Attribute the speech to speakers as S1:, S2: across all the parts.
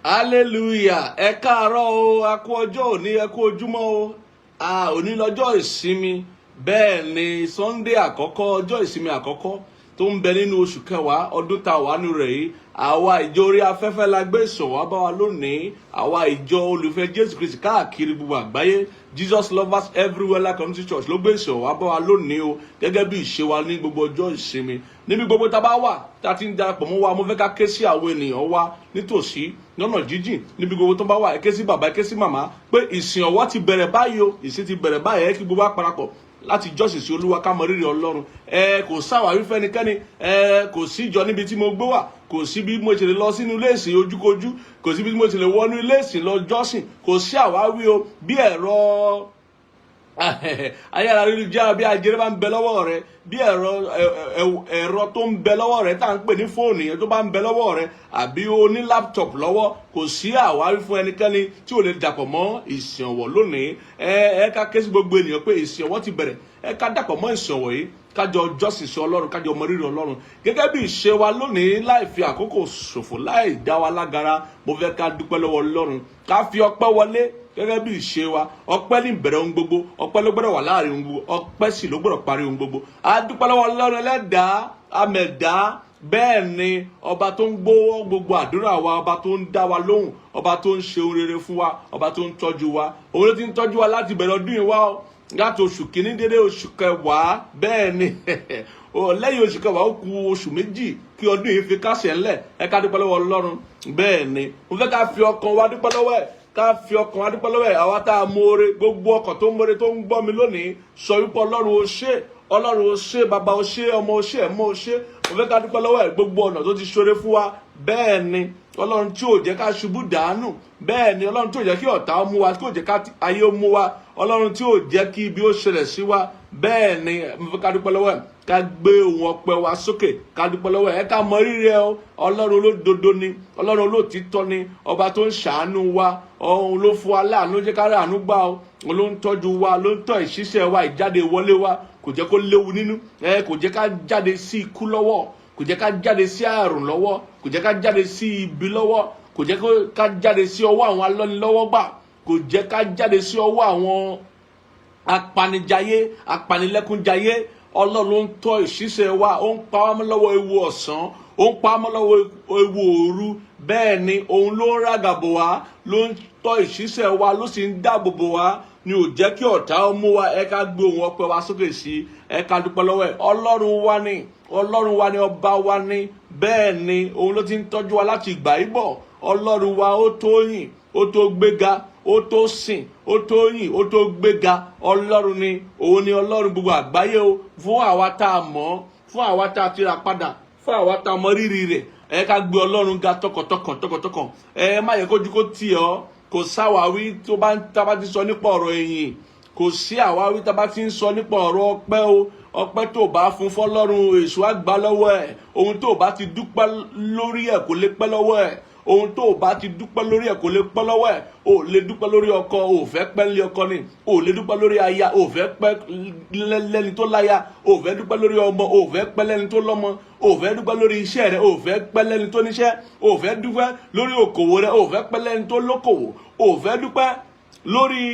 S1: Hallelujah. Ẹ káàárọ̀ o, a kú ọjọ́ òní, ẹ kú ojúmọ́ o. A òní lọ́jọ́ ìsinmi. Bẹ́ẹ̀ ni, Sunday àkọ́kọ́, ọjọ́ ìsinmi àkọ́kọ́ tó ń bẹ nínú oṣù kẹwàá ọdún tá a wà nù rẹ̀ yìí. Àwa ìjọ orí afẹ́fẹ́ la gbé ìsọ̀ wá bá wa lónìí. Àwa ìjọ olùfẹ́ Jésù Kristi káàkiri gbogbo àgbáyé, Jesus Lovers Everywhere Life Community Church, ló gbé ìsọ̀ wá bá wa lónìí o, gẹ́gẹ́ bí ìṣe wa ní gbogbo ọjọ́ ìsinmi. Níbi gbogbo tá a bá wà tá a ti ń darapọ̀ mọ́ wa, mo fẹ́ ká ké sí àwọn ènìyàn wa nítòsí, lọ́nà jíjìn, níbi gbogbo tó bá wà. Ẹ ké sí bàbá, ẹ ké sí màmá pé ìsìn ọ̀wọ̀ ti bẹ̀rẹ̀ báyìí o, ìsìn ti bẹ̀rẹ̀ báyìí. Ẹ kí gbogbo wa parapọ̀ láti jọ́sìn sí Olúwa, ká mọ rírì Ọlọ́run. Ẹ kò sáwàwí fẹ́nikẹ́ni. Ẹ kò sí ìjọ níbi tí mo gbé wà, kò sí bí mo ṣe lè lọ sínú ilé ìsìn ojúkojú, kò sí bí mo ṣe lè wọnú ilé ìsìn lọ jọ́sìn. Kò sí àwáwí o. Bí ẹ̀rọ ayélujára bí ajere bá ń bẹ lọ́wọ́ rẹ, bí ẹ̀rọ tó ń bẹ lọ́wọ́ rẹ tá à ń pè ní fóònù yẹn tó bá ń bẹ lọ́wọ́ rẹ, àbí o ní laptop lọ́wọ́, kò sí àwárí fún ẹnikẹ́ni tí ò lè dàpọ̀ mọ́ ìsìn ọ̀wọ̀ lónìí. Ẹ ká ké sí gbogbo ènìyàn pé ìsìn ọ̀wọ̀ ti bẹ̀rẹ̀. Ẹ ká dàpọ̀ mọ́ ìsìn ọ̀wọ̀ yìí, kájọ jọ́sìn sí Ọlọ́run, kájọ mọ rírì Ọlọ́run gẹ́gẹ́ bí ìṣe wa lónìí. Láì fi àkókò ṣòfò, láì dá wa lágara, mo fẹ́ ká dúpẹ́ lọ́wọ́ Ọlọ́run, ká fi ọpẹ́ wọlé gẹ́gẹ́ bí ìṣe wa. Ọpẹ́ ní ìbẹ̀rẹ̀ ohun gbogbo, ọpẹ́ ló gbọ́dọ̀ wà láàrin ohun gbogbo, ọpẹ́ sì ló gbọ́dọ̀ parí ohun gbogbo. A dúpẹ́ lọ́wọ́ Ọlọ́run ẹlẹ́dàá amẹ̀dá. Bẹ́ẹ̀ ni, ọba tó ń gbọ́ gbogbo àdúrà wa, ọba tó ń dá wa lóhùn, ọba tó ń ṣe ohun rere fún wa, ọba tó ń tọ́jú wa. Òun ló ti ń tọ́jú wa láti bẹ̀rẹ̀ ọdún yìí wá o, láti oṣù kìíní dédé oṣù kẹwàá. Bẹ́ẹ̀ ni, lẹ́yìn oṣù kẹwàá, ó kù oṣù 2 kí ọdún yìí fi kásẹ̀ ńlẹ̀. Ẹ ká dúpẹ́ lọ́wọ́ Ọlọ́run. Bẹ́ẹ̀ ni, mo fẹ́ ká fi ọkàn wa dúpẹ́ lọ́wọ́ ẹ̀, ká fi ọkàn wa dúpẹ́ lọ́wọ́ ẹ̀. Àwa tá a mọ̀ọ́re, gbogbo ọkàn tó mọ̀ọ́re tó ń gbọ́ mi lónìí, sọ wípé, "Ọlọ́run, o ṣé. Ọlọ́run, o ṣé. Bàbá, o ṣé. Ọmọ, o ṣé. Ẹ̀mọ́, o ṣé." Mo fẹ́ ká dúpẹ́ lọ́wọ́ ẹ̀ gbogbo ọ̀nà tó ti ṣoore fún wa. Bẹ́ẹ̀ ni, Ọlọ́run tí ò jẹ́ ká ṣubú dànù. Bẹ́ẹ̀ ni, Ọlọ́run tí ò jẹ́ kí ọ̀tá ó mú wa, tí ò jẹ́ ká ayé ó mú wa, Ọlọ́run tí ò jẹ́ kí ibi ó ṣẹlẹ̀ sí wa. Bẹ́ẹ̀ ni, mo fẹ́ ká dúpẹ́ lọ́wọ́ ẹ̀, ká gbé ohùn ọpẹ́ wa sókè, ká dúpẹ́ lọ́wọ́ ẹ̀, ká mọ rírì ẹ o. Ọlọ́run olódodo ni, Ọlọ́run olóòtítọ́ ni, ọba tó ń ṣàánú wa. Òun ló fún wa láàánú, jẹ́ ká rí àánú gbà o. Òun ló ń tọ́jú wa, ló ń tọ́ ìṣiṣẹ́ wa, ìjáde wọlé wa, kò jẹ́ kó léwu nínú ẹ, kò jẹ́ ká jáde sí ikú lọ́wọ́, kò jẹ́ ká jáde sí àrùn lọ́wọ́, kò jẹ́ ká jáde sí ibi lọ́wọ́, kò jẹ́ ká jáde sí ọwọ́ àwọn alọ́nilọ́wọ́gbà, kò jẹ́ ká jáde sí ọwọ́ àwọn apanijayé, apanilẹ́kúnjayé. Ọlọ́run ló ń tọ́ ìṣiṣẹ́ wa, ó ń pa wá mọ́ lọ́wọ́ ewu ọ̀sán, ó ń pa wá mọ́ lọ́wọ́ ewu òru. Bẹ́ẹ̀ ni, òun ló ń rágàbò wá, ló ń tọ́ ìṣiṣẹ́ wa, ló sì ń dáàbò bò wá, ni ò jẹ́ kí ọ̀tá ó mú wa. Ẹ ká gbé ohùn ọpẹ́ wa sókè sí, ẹ ká dúpẹ́ lọ́wọ́ ẹ̀. Ọlọ́run wa ni, Ọlọ́run wa ni, ọba wa ni. Bẹ́ẹ̀ ni, òun ló ti ń tọ́jú wa láti ìgbà yìí bọ̀. Ọlọ́run wa, ó tó yìn, ó tó gbéga, ó tó sìn, ó tó yìn, ó tó gbéga. Ọlọ́run ni, òun ni Ọlọ́run gbogbo àgbáyé o. Fún àwa tá a mọ̀, fún àwa tá a ti rà padà, fún àwa tá a mọ rírì rẹ̀, ẹ ká gbé Ọlọ́run ga tọkàntọkàn, tọkàntọkàn. Ẹ má yẹ kójú kó tì ọ́. Kò sáwàwí tó bá ń tá bá ti sọ nípa ọ̀rọ̀ ẹ̀yìn, kò sí àwáwí tá bá ti ń sọ nípa ọ̀rọ̀ ọpẹ́ o. Ọpẹ́ tó bá fún fọ́lọ́run, èṣù á gbà lọ́wọ́ ẹ̀. Ohun tó bá ti dúpẹ́ lórí ẹ̀ kò lè pẹ́ lọ́wọ́ ẹ̀. Ohun tó bá ti dúpẹ́ lórí ẹ̀ kò lè pẹ́ lọ́wọ́ ẹ̀. O lè dúpẹ́ lórí ọkọ, o fẹ́ pẹ́ lé ọkọ ni. O lè dúpẹ́ lórí aya, o fẹ́ pẹ́ lẹ́ni tó láya. O fẹ́ dúpẹ́ lórí ọmọ, o fẹ́ pẹ́ lẹ́ni tó lọ́mọ. O fẹ́ dúpẹ́ lórí iṣẹ́ rẹ, o fẹ́ pẹ́ lẹ́ni tó níṣẹ́. O fẹ́ dúpẹ́ lórí òkòwò rẹ, o fẹ́ pẹ́ lẹ́ni tó lókòwò. O fẹ́ dúpẹ́ lórí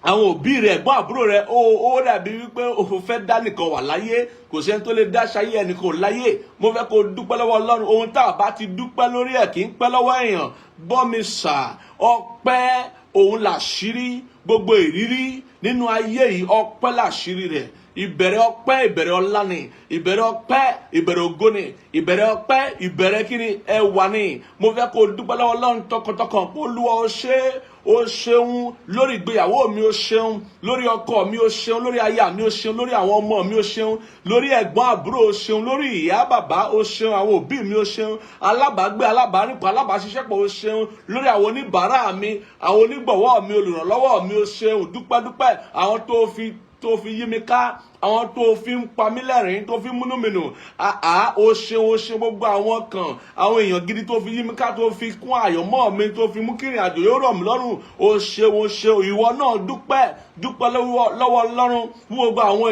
S1: àwọn òbí rẹ, ẹ̀gbọ́n, àbúrò rẹ. Ó dàbí wípé o fẹ́ dá nìkan wà láyé. Kò sẹ́ni tó lè dá ṣayé ẹnìkan láyé. Mo fẹ́ kó dúpẹ́ lọ́wọ́ Ọlọ́run. Ohun tá a bá ti dúpẹ́ lórí ẹ̀ kì í pẹ́ lọ́wọ́ èèyàn. Gbọ́ mi sà, ọpẹ́ òun làṣírí gbogbo ìrírí nínú ayé yìí. Ọpẹ́ làṣírí rẹ̀. Ìbẹ̀rẹ̀ ọpẹ́, ìbẹ̀rẹ̀ ọlá ni. Ìbẹ̀rẹ̀ ọpẹ́, ìbẹ̀rẹ̀ ògo ni. Ìbẹ̀rẹ̀ ọpẹ́, ìbẹ̀rẹ̀ kíni? Ẹwà ni. Mo fẹ́ kó dúpẹ́ lọ́wọ́ Ọlọ́run tọkàntọkàn. Olúwa, o ṣé, o ṣeun lórí ìgbéyàwó mi, o ṣeun lórí ọkọ mi, o ṣeun lórí aya mi, o ṣeun lórí àwọn ọmọ mi, o ṣeun lórí ẹ̀gbọ́n, àbúrò, o ṣeun lórí ìyá, bàbá, o ṣeun àwọn òbí mi, o ṣeun alábàágbé, alábàárìnpọ̀, alábàáṣiṣẹ́pọ̀, o ṣeun lórí àwọn oníbàárà mi, àwọn onígbọ̀wọ́ mi, olùrànlọ́wọ́ mi, o ṣeun. Dúpẹ́dúpẹ́ àwọn tó fi yí mi ká. Àwọn tó fi ń pa mí lẹ́rìn, tó fi ń múnú mi dùn. Àá, o ṣeun, o ṣe. Gbogbo àwọn kan, àwọn èèyàn gidi tó fi yí mi ká, tó fi kún àyànmọ́ mi, tó fi mú kírìn àjò yóò rọ̀ mí lọ́rùn, o ṣeun, o ṣeun. Ìwọ náà dúpẹ́, dúpẹ́ lọ́wọ́ Ọlọ́run fún gbogbo àwọn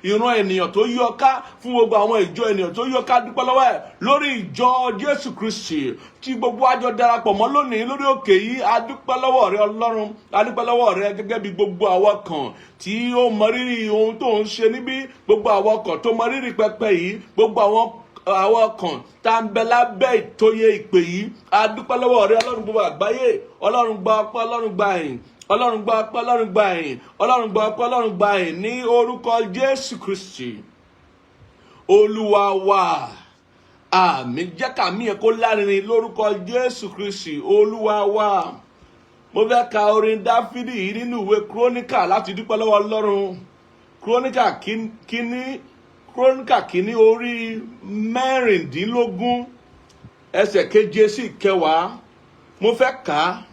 S1: ìran ènìyàn tó yí ọ ká, fún gbogbo àwọn ìjọ ènìyàn tó yí ọ ká. Dúpẹ́ lọ́wọ́ ẹ̀ lórí ìjọ Jésù Kristi tí gbogbo àjọ darapọ̀ mọ́ lónìí lórí òkè yìí. A dúpẹ́ lọ́wọ́ rẹ, Ọlọ́run. A dúpẹ́ lọ́wọ́ rẹ gẹ́gẹ́ bí gbogbo àwọn kan tí ó mọ rírì ohun tó ń ṣe níbí, gbogbo àwọn kan tó mọ rírì pẹpẹ yìí, gbogbo àwọn kan tá ń bẹ lábẹ́ ìtòyè ìpè yìí. A dúpẹ́ lọ́wọ́ rẹ, Ọlọ́run gbogbo àgbáyé. Ọlọ́run gba ọpẹ́, Ọlọ́run gba ìyìn. Ọlọ́run gba ọpẹ́, Ọlọ́run gba ìyìn. Ọlọ́run gba ọpẹ́, Ọlọ́run gba ìyìn ní orúkọ Jésù Kristi Olúwa wa. Àmín. Jẹ́ kàmín ẹ̀ kó lárinrin lórúkọ Jésù Kristi Olúwa wa. Mo fẹ́ ka orin Dáfídì yìí nínú ìwé Kúrónìkà láti dúpẹ́ lọ́wọ́ Ọlọ́run. Kúrónìkà kíní, Kúrónìkà kíní, orí 16, ẹsẹ̀ 7 sí 10. Mo fẹ́ kà á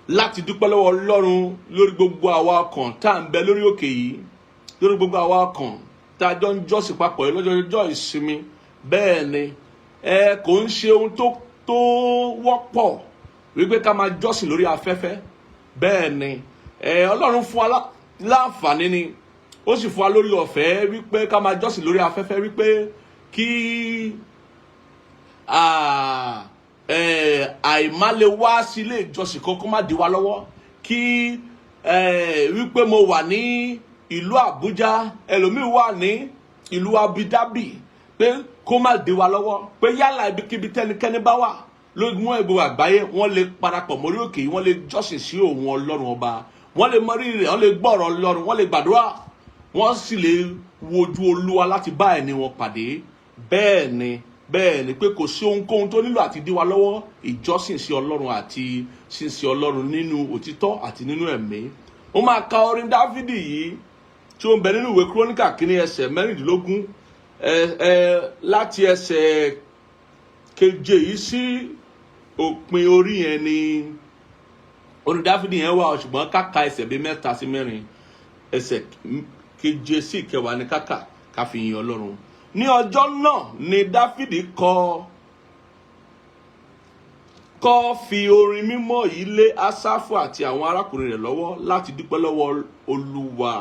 S1: láti dúpẹ́ lọ́wọ́ Ọlọ́run lórí gbogbo àwa ọkàn tá à ń bẹ lórí òkè yìí, lórí gbogbo àwa ọkàn tá a jọ ń jọ́sìn papọ̀ yìí lọ́jọ́ ọjọ́ ìsinmi. Bẹ́ẹ̀ ni, ẹ kò ń ṣe ohun tó wọ́pọ̀ wípé ká máa jọ́sìn lórí afẹ́fẹ́. Bẹ́ẹ̀ ni, ẹ Ọlọ́run fún wa láǹfààní ni, ó sì fún wa lórí ọ̀fẹ́ wípé ká máa jọ́sìn lórí afẹ́fẹ́, wípé kí àìmá lè wá sí ilé ìjọsìn kan kó má di wa lọ́wọ́, kí wípé mo wà ní ìlú Àbújá, ẹlòmíì wà ní ìlú Abu Dhabi, pé kó má di wa lọ́wọ́, pé yálà ibikíbi tẹ́nikẹ́ni bá wà lórí mú ẹgbẹ́ àgbáyé, wọ́n lè parapọ̀ mórí òkè yìí, wọ́n lè jọ́sìn sí òun Ọlọ́run ọba, wọ́n lè mọ rírì rẹ̀, wọ́n lè gbọ́ ọ̀rọ̀ Ọlọ́run, wọ́n lè gbàdúrà, wọ́n sì lè wojú Olúwa láti bá ẹni wọn pàdé. Bẹ́ẹ̀ ni, bẹ́ẹ̀ ni, pé kò sí ohunkóhun tó nílò àti dí wa lọ́wọ́ ìjọsìn sí Ọlọ́run àti sísìn Ọlọ́run nínú òtítọ́ àti nínú ẹ̀mí. Mo máa ka orin Dáfídì yìí tí ó ń bẹ nínú ìwé Kúrónìkà kínní, ẹsẹ̀ 16, ẹ ẹ láti ẹsẹ̀ 7 yìí sí òpin orí yẹn ni orin Dáfídì yẹn wà, ṣùgbọ́n káka ẹsẹ̀ bíi 3 sí 4, ẹsẹ̀ 7 sí 10 ní káka ká fi yin Ọlọ́run. Ní ọjọ́ náà ni Dáfídì kọ fi orin mímọ́ yìí lé Ásáfù àti àwọn arákùnrin rẹ̀ lọ́wọ́ láti dúpẹ́ lọ́wọ́ Olúwa.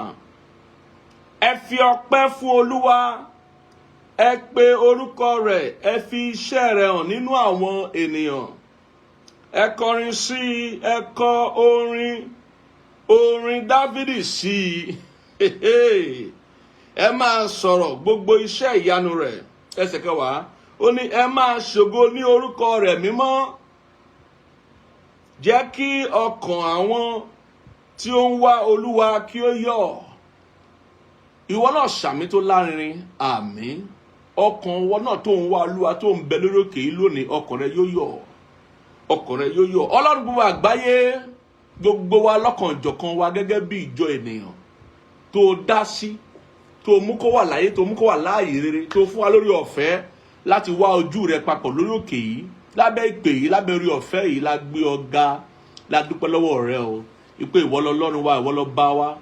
S1: Ẹ fi ọpẹ́ fún Olúwa, ẹ pe orúkọ rẹ̀, ẹ fi iṣẹ́ rẹ̀ hàn nínú àwọn ènìyàn. Ẹ kọrin sí i, ẹ kọ orin Dáfídì sí i, ẹ máa sọ̀rọ̀ gbogbo iṣẹ́ ìyanu rẹ̀. Ẹsẹ̀ 10, ó ní ẹ máa ṣògo ní orúkọ rẹ̀ mímọ́. Jẹ́ kí ọkàn àwọn tí ó ń wá Olúwa kí ó yọ̀. Ìwọ náà ṣàmín tó lárinrin. Àmín. Ọkàn ìwọ náà tó ń wá Olúwa, tó ń bẹ lórí òkè yìí lónìí, ọkàn rẹ yóò yọ̀, ọkàn rẹ yóò yọ̀. Ọlọ́run gbogbo àgbáyé, gbogbo wa lọ́kànjọ̀kan wa gẹ́gẹ́ bí ìjọ ènìyàn tó dá sí, tó mú kó wà láyé, tó mú kó wà láàyè rere, tó fún wa lórí ọ̀fẹ́ láti wá ojú rẹ papọ̀ lórí òkè yìí, lábẹ́ ìpè yìí, lábẹ́ orí ọ̀fẹ́ yìí, la gbé ọ ga, la dúpẹ́ lọ́wọ́ rẹ o, ìpè ìwọ lọ́lọ́run wa, ìwọ ló bá wa,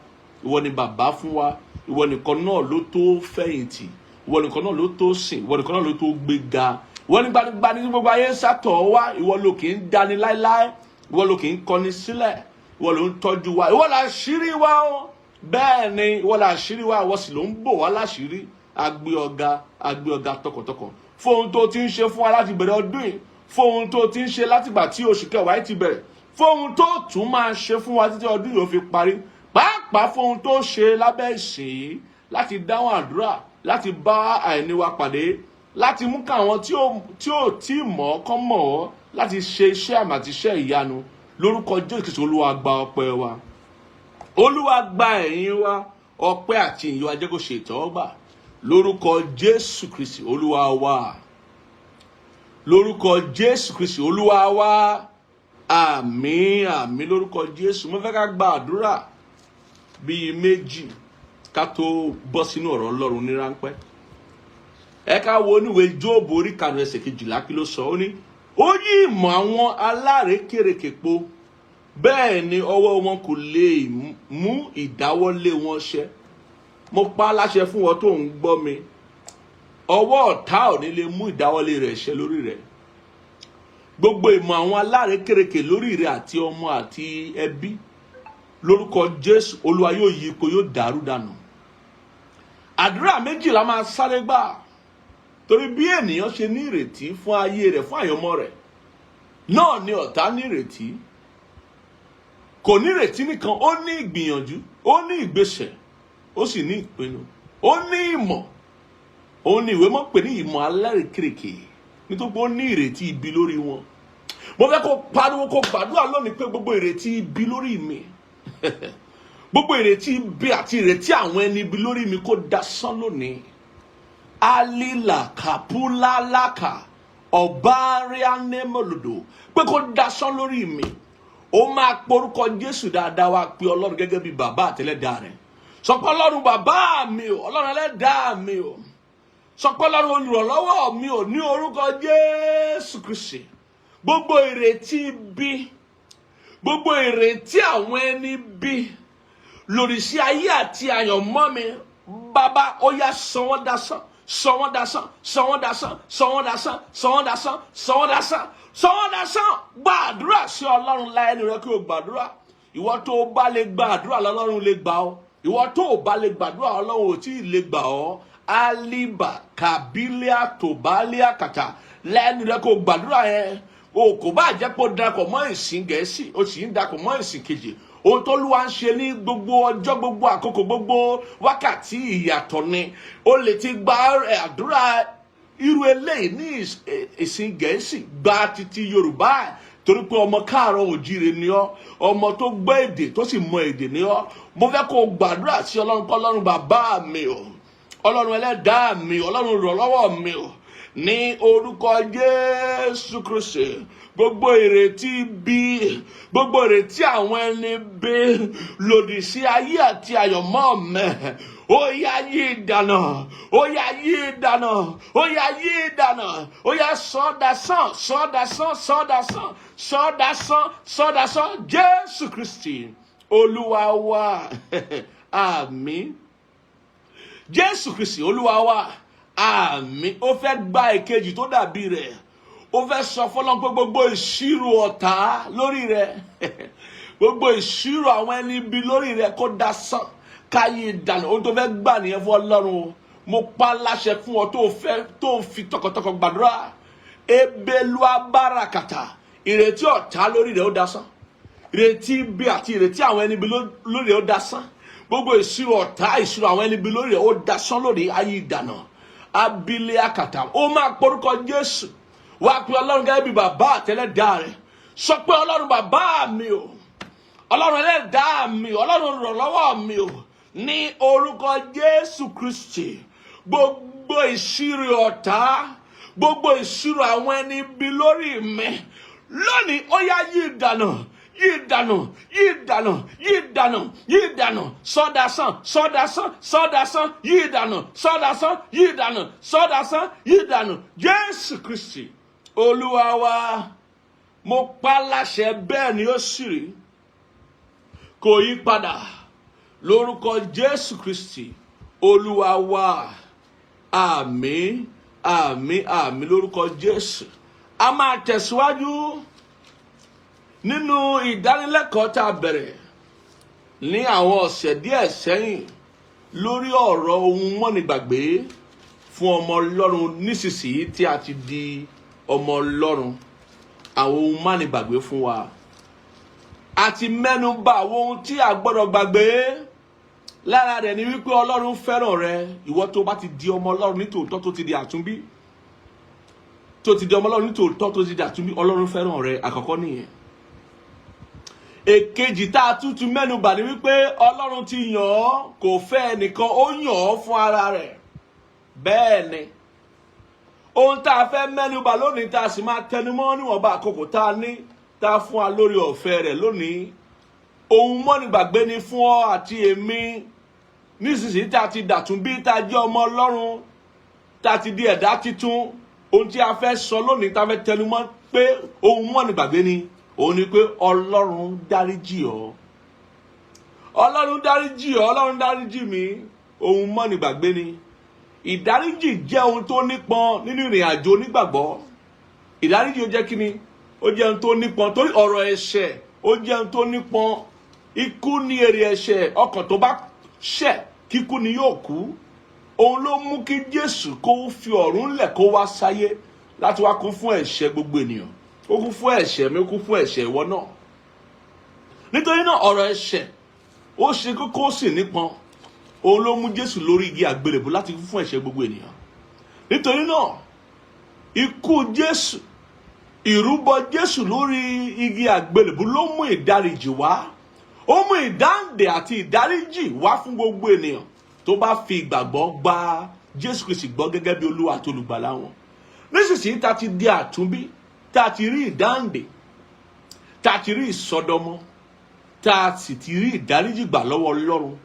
S1: ìwọ ni bàbá fún wa, ìwọ nìkan náà ló tó fẹ̀yìntì, ìwọ nìkan náà ló tó sìn, ìwọ nìkan náà ló tó gbéga, ìwọ ní gbanigbani ní gbogbo ayé ń sátọ̀ wá, ìwọ ló kì í dání láéláé, ìwọ ló kì í kọni sílẹ̀, ìwọ ló ń tọ́jú wa, ìwọ là ṣírí wa o. Bẹ́ẹ̀ ni, ìwọ là ṣírí wa, ìwọ sì ló ń bò wá láṣìírí. Agbé ọ̀gá, agbé ọ̀gá tọkàntọkàn fún ohun tó ti ń ṣe fún wa láti bẹ̀rẹ̀ ọdún yìí, fún ohun tó ti ń ṣe látìgbà tí oṣù kẹwàá yìí ti bẹ̀rẹ̀, fún ohun tó tún máa ṣe fún wa títí ọdún yìí ó fi parí, pàápàá fún ohun tó ṣe lábẹ́ ìsìn yìí láti dáhùn àdúrà, láti bá àìní wa pàdé, láti mú káwọn tí ò tí mọ̀ ọ́ kán mọ̀ ọ́, láti ṣe iṣẹ́ àmì àti iṣẹ́ ìyanu lórúkọ Jésù Kristi. Olúwa, gba ọpẹ́ wa. Olúwa, gba ẹ̀yìn wa. Ọpẹ́ àti ìyìn wa, jẹ́ kó ṣe ìtẹ́wọ́gbà lórúkọ Jésù Kristi Olúwa wa. Lórúkọ Jésù Kristi Olúwa wa. Àmín, àmín lórúkọ Jésù. Mo fẹ́ ká gba àdúrà bíi méjì ká tó bọ́ sínú ọ̀rọ̀ Ọlọ́run ní ráńpẹ́. Ẹ ká wo oníwèé Jóòbù orí 5, ẹsẹ̀ 12. Kí ló sọ? Ó ní ó yí ìmọ̀ àwọn alárékèrèkè po, bẹ́ẹ̀ ni ọwọ́ wọn kò lè mú ìdáwọ́lé wọn ṣẹ. Mo pa á láṣẹ fún wọn tó ń gbọ́ mi, ọwọ́ ọ̀tá ò ní lè mú ìdáwọ́lé rẹ̀ ṣẹ lórí rẹ̀. Gbogbo ìmọ̀ àwọn alárékérekè lórí rẹ̀ àti ọmọ àti ẹbí, lórúkọ Jésù, Olúwa yóò yí ipò, yóò dàrú dànù. Àdúrà méjì la máa sáré gbà, torí bí ènìyàn ṣe ní ìrètí fún ayé rẹ̀, fún àyànmọ́ rẹ̀, náà ni ọ̀tá ní ìrètí. Kò ní ìrètí nìkan, ó ní ìgbìyànjú, ó ní ìgbésẹ̀, ó sì ní ìpinnu, ó ní ìmọ̀. Òun ni ìwé mọ́ pè ní ìmọ̀ alárékérekè, nítorí pé ó ní ìrètí ibi lórí wọn. Mo fẹ́ kó pariwo, kó gbàdúrà lónìí pé gbogbo ìrètí ibi lórí mi, gbogbo ìrètí ibi àti ìrètí àwọn ẹni ibi lórí mi, kó dasán lónìí. Alila kapulalaka ọbaarianemolodo, pé kó dasán lórí mi. Ó máa porúkọ Jésù dáadáa, wá pé Ọlọ́run gẹ́gẹ́ bí bàbá àtẹlẹ́dàá rẹ̀. Sọ pé, "Ọlọ́run bàbá mi o, Ọlọ́run ẹlẹ́dàá mi o." Sọ pé, "Ọlọ́run olùrànlọ́wọ́ mi o, ní orúkọ Jésù Kristi, gbogbo ìrètí ibi, gbogbo ìrètí àwọn ẹni bí lòdì sí ayé àti àyànmọ́ mi, bàbá, ó yá, sọ wọ́n dasán, sọ wọ́n dasán, sọ wọ́n dasán, sọ wọ́n dasán, sọ wọ́n dasán, sọ wọ́n dasán, sọ wọ́n dasán." Gbàdúrà sí Ọlọ́run láyé rẹ, kí o gbàdúrà. Ìwọ tó o bá lè gbàdúrà, lọ́lọ́run lè gbà ọ́. Ìwọ tó o bá lè gbàdúrà, Ọlọ́run ò tí ì lè gbà ọ́. Aliba kabilia tobalia kàtà lẹ́nu rẹ, kó o gbàdúrà yẹn. O kò bá jẹ́ pé o darapọ̀ mọ́ ìsìn Gẹ̀ẹ́sì, o sì ń darapọ̀ mọ́ ìsìn kejì. Ohun tó lúwa ń ṣe ní gbogbo ọjọ́, gbogbo àkókò, gbogbo wákàtí, ìyàtọ̀ ni. O lè ti gba àdúrà irú eléyìí ní ìsìn Gẹ̀ẹ́sì, gba títí Yorùbá, torí pé ọmọ káàárọ̀ òjíire ni ọ́, ọmọ tó gbọ́ èdè tó sì mọ èdè ni ọ́. Mo fẹ́ kó o gbàdúrà sí Ọlọ́run kọ́: "Ọlọ́run bàbá mi o, Ọlọ́run ẹlẹ́dàá mi o, Ọlọ́run ìrànlọ́wọ́ mi o, ní orúkọ Jésù Kristi, gbogbo ìrètí bí, gbogbo ìrètí àwọn ẹni bí lòdì sí ayé àti àyànmọ́ mi, ó yá, yí ìdànà, ó yá, yí ìdànà, ó yá, yí ìdànà, ó yá, sọ́dasán, sọ́dasán, sọ́dasán, sọ́dasán, sọ́dasán." Jésù Kristi Olúwa wa, àmín. Jésù Kristi Olúwa wa, àmín. Ó fẹ́ gba èkejì tó dàbí rẹ̀. Ó fẹ́ sọ fọlọ́n pé gbogbo ìṣirò ọ̀tá lórí rẹ̀, gbogbo ìṣirò àwọn ẹni ibi lórí rẹ̀, kó dasán, káyé ìdànù. Ohun tó fẹ́ gbà nìyẹn fún Ọlọ́run o. Mo pa láṣẹ fún ọ tó fẹ́ tó fi tọkàntọkàn gbàdúrà, ebelu abárakàtà, ìrètí ọ̀tá lórí rẹ̀, ó dasán. Ìrètí ibi àti ìrètí àwọn ẹni ibi lórí rẹ̀, ó dasán. Gbogbo ìṣirò ọ̀tá, ìṣirò àwọn ẹni ibi lórí rẹ̀, ó dasán lórí ayé ìdànù abilé akàtà. Ó máa porúkọ Jésù, wá pé Ọlọ́run gẹ́gẹ́ bí bàbá àtẹlẹ́dàá rẹ̀. Sọ pé, "Ọlọ́run bàbá mi o, Ọlọ́run ẹlẹ́dàá mi o, Ọlọ́run olùrànlọ́wọ́ mi o, ní orúkọ Jésù Kristi, gbogbo ìṣirò ọ̀tá, gbogbo ìṣirò àwọn ẹni ibi lórí mi lónìí, ó yá, yí ìdànù, yí ìdànù, yí ìdànù, yí ìdànù, yí ìdànù, sọdasán, sọdasán, sọdasán, yí ìdànù, sọdasán, yí ìdànù, sọdasán, yí ìdànù." Jésù Kristi Olúwa wa. Mo pa láṣẹ, bẹ́ẹ̀ ni ó sì rí, kò yí padà, lórúkọ Jésù Kristi Olúwa wa. Àmín, àmín, àmín lórúkọ Jésù. A máa tẹ̀síwájú nínú ìdánilẹ́kọ̀ọ́ tá a bẹ̀rẹ̀ ní àwọn ọ̀sẹ̀ díẹ̀ sẹ́yìn lórí ọ̀rọ̀ ohun mọ́nigbàgbé fún ọmọ Ọlọ́run. Nísinsìnyí tí a ti di ọmọ Ọlọ́run, àwọn ohun mánigbàgbé fún wa, a ti mẹ́nu bà àwọn ohun tí a gbọ́dọ̀ gbàgbé. Lára rẹ̀ ni wípé Ọlọ́run fẹ́ràn rẹ. Ìwọ tó bá ti di ọmọ Ọlọ́run nítòótọ́, tó ti di àtúnbí, tó ti di ọmọ Ọlọ́run nítòótọ́, tó ti di àtúnbí, Ọlọ́run fẹ́ràn rẹ. Àkọ́kọ́ nìyẹn. Èkejì tá a tún tún mẹ́nu bà ní wípé Ọlọ́run ti yàn ọ́, kò fẹ́ ẹnìkan, ó yàn ọ́ fún ara rẹ̀. Bẹ́ẹ̀ ni ohun tá a fẹ́ mẹ́nu bà lónìí, tá a sì máa tẹnumọ́ níwọ̀nba àkókò tá a ní, tá a fún wa lórí ọ̀fẹ́ rẹ̀ lónìí, ohun mọ́nigbàgbé ni fún ọ àti èmi nísinsìnyí tá a ti dàtún bí, tá a jẹ́ ọmọ Ọlọ́run, tá a ti di ẹ̀dá titun. Ohun tí a fẹ́ sọ lónìí, tá a fẹ́ tẹnumọ́ pé ohun mọ́nigbàgbé ni, òun ni pé Ọlọ́run dáríjì ọ́. Ọlọ́run dáríjì ọ́, Ọlọ́run dáríjì mi. ohun mọ́ni gbàgbé ni. Ìdáríjì jẹ́ ohun tó nípọn nínú ìrìn àjò onígbàgbọ́. Ìdáríjì, ó jẹ́ kíni? Ó jẹ́ ohun tó nípọn, torí ọ̀rọ̀ ẹ̀ṣẹ̀, ó jẹ́ ohun tó nípọn. Ikú ní èrè ẹ̀ṣẹ̀. Ọkàn tó bá ṣẹ̀, kíkú ni yóò kú. Òun ló mú kí Jésù kó fi ọ̀run lẹ̀, kó wá sáyé láti wá kú fún ẹ̀ṣẹ̀ gbogbo ènìyàn. Ó kú fún ẹ̀ṣẹ̀ mi, ó kú fún ẹ̀ṣẹ̀ ìwọ náà. Nítorí náà, ọ̀rọ̀ ẹ̀ṣẹ̀, ó ṣe kókó, ó sì nípọn. Òun ló mú Jésù lórí igi àgbélébùú láti kú fún ẹ̀ṣẹ̀ gbogbo ènìyàn. Nítorí náà, ikú Jésù, ìrúbọ Jésù lórí igi àgbélébùú ló mú ìdáríjì wá. Ó mú ìdáǹdè àti ìdáríjì wá fún gbogbo ènìyàn tó bá fi ìgbàgbọ́ gba Jésù Kristi gbọ́ gẹ́gẹ́ bí Olúwa àti Olùgbàlà wọn. Nísinsìnyí tá a ti di àtúnbí, tá a ti rí ìdáǹdè, tá a ti rí ìsọdọmọ, tá a sì ti rí ìdáríjì gbà lọ́wọ́ Ọlọ́run,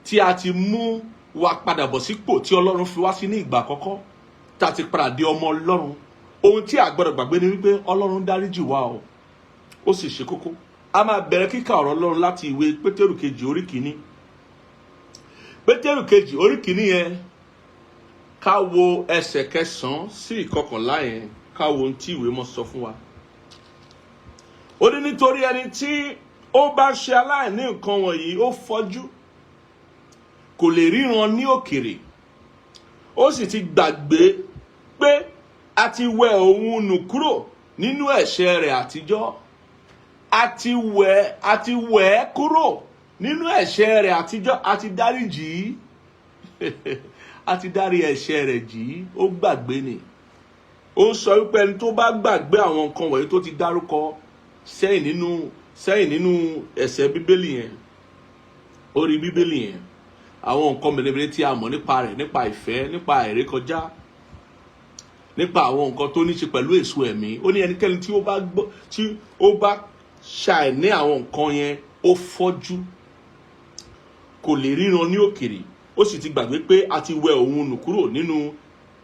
S1: tí a ti mú wa padà bọ̀ sípò tí Ọlọ́run fi wá sí ní ìgbà àkọ́kọ́, tá a ti padà di ọmọ Ọlọ́run, ohun tí a gbọ́dọ̀ gbàgbé ni wípé Ọlọ́run dáríjì wá o. Ó sì ṣe kókó. A máa bẹ̀rẹ̀ kíkà ọ̀rọ̀ Ọlọ́run láti ìwé Pétérù kejì, orí kìíní. Pétérù kejì, orí kìíní yẹn, ká wo ẹsẹ̀ 9 sí 11 yẹn, ká wo ohun tí ìwé mọ́ sọ fún wa. Ó ní, "Nítorí ẹni tí ó bá ṣe aláìní nǹkan wọ̀nyí, ó fọ́jú, kò lè ríran ní òkèrè, ó sì ti gbàgbé pé a ti wẹ òun nù kúrò nínú ẹ̀ṣẹ̀ rẹ̀ àtijọ́." A ti wẹ̀ ẹ́ kúrò nínú ẹ̀ṣẹ̀ rẹ̀ àtijọ́. A ti dáríjì í, a ti dárí ẹ̀ṣẹ̀ rẹ̀ jì í. Ó gbàgbé ni. Ó ń sọ wípé ẹni tó bá gbàgbé àwọn nǹkan wọ̀nyí tó ti dárúkọ sẹ́yìn nínú ẹsẹ̀ Bíbélì yẹn, orí Bíbélì yẹn, àwọn nǹkan mèremère tí a mọ̀ nípa rẹ̀, nípa ìfẹ́, nípa ìrékọjá, nípa àwọn nǹkan tó ní ṣe pẹ̀lú èso ẹ̀mí, ó ní ẹnikẹ́ni tí ó bá gbọ́, tí ó bá ṣàìní àwọn nǹkan yẹn, ó fọ́jú, kò lè ríran ní òkèrè, ó sì ti gbàgbé pé a ti wẹ òun nù kúrò nínú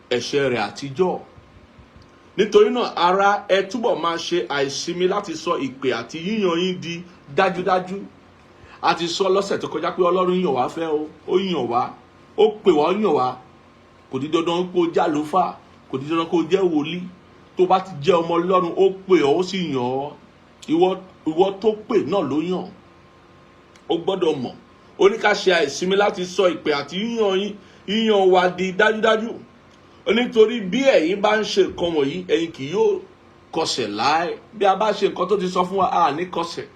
S1: ẹ̀ṣẹ̀ rẹ̀ àtijọ́. "Nítorí náà, ará, ẹ túbọ̀ máa ṣe àìsinmi láti sọ ìpè àti yíyan yín di dájúdájú." A ti sọ lọ́sẹ̀ tó kọjá pé Ọlọ́run yàn wá fẹ́ o. Ó yàn wá, ó pè wá, ó yàn wá. Kò di dandan kó jẹ́ àlùfáà, kò di dandan kó jẹ́ wòlíì. Tó bá ti jẹ́ ọmọ Ọlọ́run, ó pè ọ́, ó sì yàn ọ́. Ìwọ tó pè náà ló yàn. Ó gbọ́dọ̀ mọ̀. Ó ní ká ṣe àìsinmi láti sọ ìpè àti yíyan wa di dájúdájú. Nítorí bí ẹ̀yin bá ń ṣe nǹkan wọ̀nyí, ẹ̀yin kì yóò kọsẹ̀ láé. Bí a bá ṣe nǹkan tó ti sọ fún wa, a ní kọsẹ̀.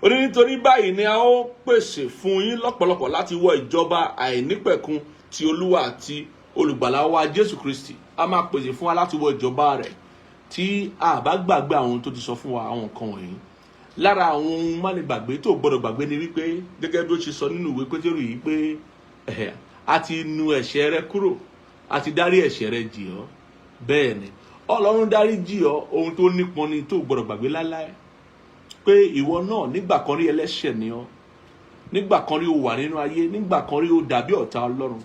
S1: Ó ní nítorí báyìí ni a ó pèsè fún yín lọ́pọ̀lọpọ̀ láti wọ ìjọba àìnípẹ̀kun ti Olúwa àti Olùgbàlà wa Jésù Kristi. A máa pèsè fún wa láti wọ ìjọba rẹ̀ tí a bá gbàgbé àwọn ohun tó ti sọ fún wa, àwọn nǹkan wọ̀nyí. Lára àwọn ohun mánigbàgbé tó gbọdọ̀ gbàgbé ni wípé, gẹ́gẹ́ bí ó ṣe sọ nínú ìwé Pétérù yìí pé a ti nu ẹ̀ṣẹ̀ rẹ kúrò, a ti dárí ẹ̀ṣẹ̀ rẹ jì ọ́. Bẹ́ẹ̀ ni, Ọlọ́run dárí jì ọ́. Ohun tó nípọn ni tó gbọdọ̀ gbàgbé láéláé, pé ìwọ náà, nígbà kan rí, ẹlẹ́ṣẹ̀ ni ọ́. Nígbà kan rí, o wà nínú ayé. Nígbà kan rí, o dàbí ọ̀tá Ọlọ́run.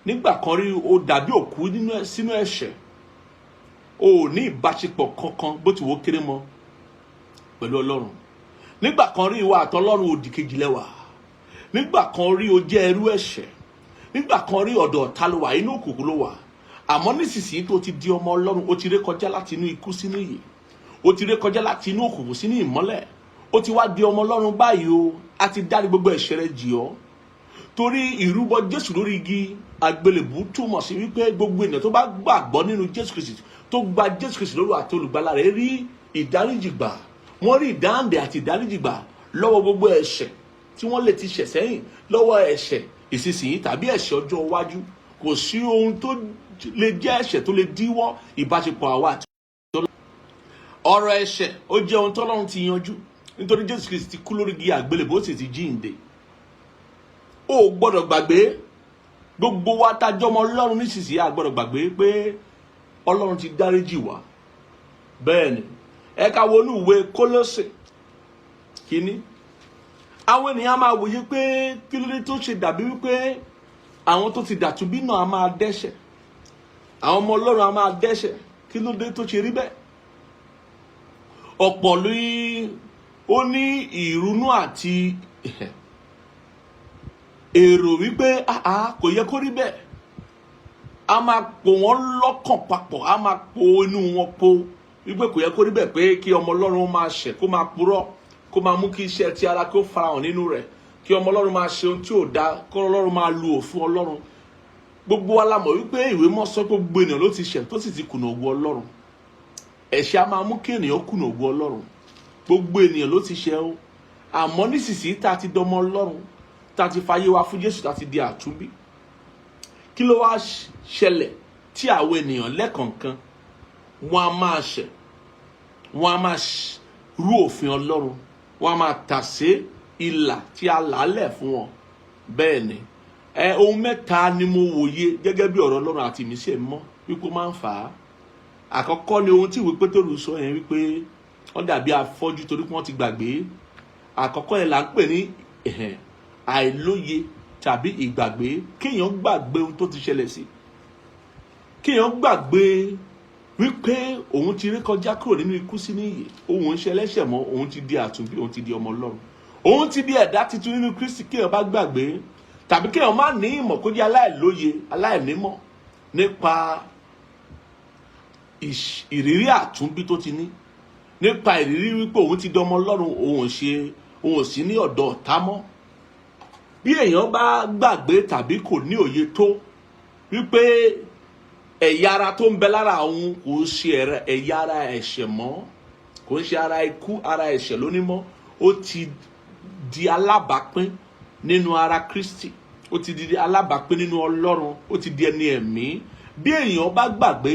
S1: Nígbà kan rí, o dàbí òkú sínú ẹ̀ṣẹ̀. O ò ní ìbáṣepọ̀ kankan, bó ti wò ó kéré mọ́, pẹ̀lú Ọlọ́run. Nígbà kan rí, ìwọ àtọlọ́run, òdì kejì lẹ́wà. Nígbà kan rí, o jẹ́ ẹrú ẹ̀ṣẹ̀. Nígbà kan rí, ọ̀dọ̀ ọ̀tá ló wà, inú òkùnkùn ló wà. Àmọ́ nísinsìnyí tó ti di ọmọ Ọlọ́run, o ti ré kọjá láti inú ikú sínú ìyè, o ti ré kọjá láti inú òkùnkùn sínú ìmọ́lẹ̀. O ti wá di ọmọ Ọlọ́run báyìí o. A ti dárí gbogbo ẹ̀ṣẹ̀ rẹ jì ọ́ torí ìrúbọ Jésù lórí igi àgbélébùú. Túmọ̀ sí wípé gbogbo ènìyàn tó bá gbàgbọ́ nínú Jésù Kristi, tó gba Jésù Kristi lórí àti Olùgbàlà rẹ̀, rí ìdáríjì gbà. Wọ́n rí ìdáǹdè àti ìdáríjì gbà lọ́wọ́ gbogbo ẹ̀ṣẹ̀ tí wọ́n lè ti ṣẹ̀ sẹ́yìn, lọ́wọ́ ẹ̀ṣẹ̀ ìsinsìnyí tàbí ẹ̀ṣẹ̀ ọjọ́ iwájú. Kò sí ohun tó lè jẹ́ ẹ̀ṣẹ̀ tó lè díwọ́ ìbáṣepọ̀ àwa àti Ọlọ́run. Ọ̀rọ̀ ẹ̀ṣẹ̀, ó jẹ́ ohun tọ́lọ́run ti yanjú, nítorí Jésù Kristi ti kú lórí igi àgbélébùú, ó sì ti jíǹde. O ò gbọ́dọ̀ gbàgbé. Gbogbo wa tá a jọmọ Ọlọ́run nísinsìnyí, a gbọ́dọ̀ gbàgbé pé Ọlọ́run ti dáríjì wá. Bẹ́ẹ̀ ni. Ẹ ká wọnú ìwé Kólósè kínní. Àwọn ènìyàn máa wòye pé kí ló dé tó ṣe dàbí wípé àwọn tó ti dàtúbí náà á máa dẹ́ṣẹ̀, àwọn ọmọ Ọlọ́run á máa dẹ́ṣẹ̀. Kí ló dé tó ṣe rí bẹ́ẹ̀? Ọ̀pọ̀ ló ó ní ìrunú àti Èrò wípé àá kò yẹ kó rí bẹ́ẹ̀, a máa pò wọ́n lọ́kàn papọ̀, a máa po inú wọn po wípé kò yẹ kó rí bẹ́ẹ̀, pé kí ọmọ Ọlọ́run máa ṣẹ̀, kó máa purọ́, kó máa mú kí iṣẹ́ ti ara kó farahàn nínú rẹ̀, kí ọmọ Ọlọ́run máa ṣe ohun tí ò dáa, kó Ọlọ́run máa lu òfin Ọlọ́run. Gbogbo wa la mọ̀ wípé ìwé mọ́ sọ pé gbogbo ènìyàn ló ti ṣẹ̀ tó sì ti kùnà ògo Ọlọ́run. Ẹ̀ṣẹ̀ a máa mú kí ènìyàn kùnà ògo Ọlọ́run. Gbogbo ènìyàn ló ti ṣẹ̀ o. Àmọ́ nísinsìnyí tá a ti dọmọ Ọlọ́run, tá a ti fayé wa fún Jésù, tá a ti di àtúnbí, kí ló wá ṣẹlẹ̀ tí àwọn ènìyàn lẹ́kọ̀ọ̀kan wọ́n á máa ṣẹ̀, wọ́n á máa rú òfin Ọlọ́run, wọ́n á máa tàsé ìlà tí a là á lẹ̀ fún wọn? Bẹ́ẹ̀ ni, ẹ ohun mẹ́ta ni mo wòye gẹ́gẹ́ bí ọ̀rọ̀ Ọlọ́run àti ìmísí ẹ̀ mọ́ wípé ó máa ń fà á. Àkọ́kọ́ ni ohun tí ìwé Pétérù sọ yẹn, wípé wọ́n dàbí afọ́jú torí pé wọ́n ti gbàgbé. Àkọ́kọ́ yẹn là ń pè ní àìlóye tàbí ìgbàgbé. Kéèyàn gbàgbé ohun tó ti ṣẹlẹ̀ sí, kéèyàn gbàgbé wípé òun ti rí kọjá kúrò nínú ikú sínú ìyè, òun ń ṣe ẹlẹ́ṣẹ̀ mọ́, òun ti di àtúnbí, òun ti di ọmọ Ọlọ́run, òun ti di ẹ̀dá tuntun nínú Kristi. Kéèyàn bá gbàgbé tàbí kéèyàn má ní ìmọ̀, kó jẹ́ aláìlóye, aláìnímọ̀ nípa ìrírí àtúnbí tó ti ní, nípa ìrírí wípé òun ti di ọmọ Ọlọ́run, òun ò ṣe, òun ò sí ní ọ̀dọ̀ ọ̀tá mọ́. Bí èèyàn bá gbàgbé tàbí kò ní òye tó wípé ẹ̀yà ara tó ń bẹ lára òun kò ṣe ẹ̀yà ara ẹ̀ṣẹ̀ mọ́, kò ń ṣe ara ikú, ara ẹ̀ṣẹ̀ lónìí mọ́, ó ti di alábàápín nínú ara Kristi, ó ti di alábàápín nínú Ọlọ́run, ó ti di ẹni ẹ̀mí. Bí èèyàn bá gbàgbé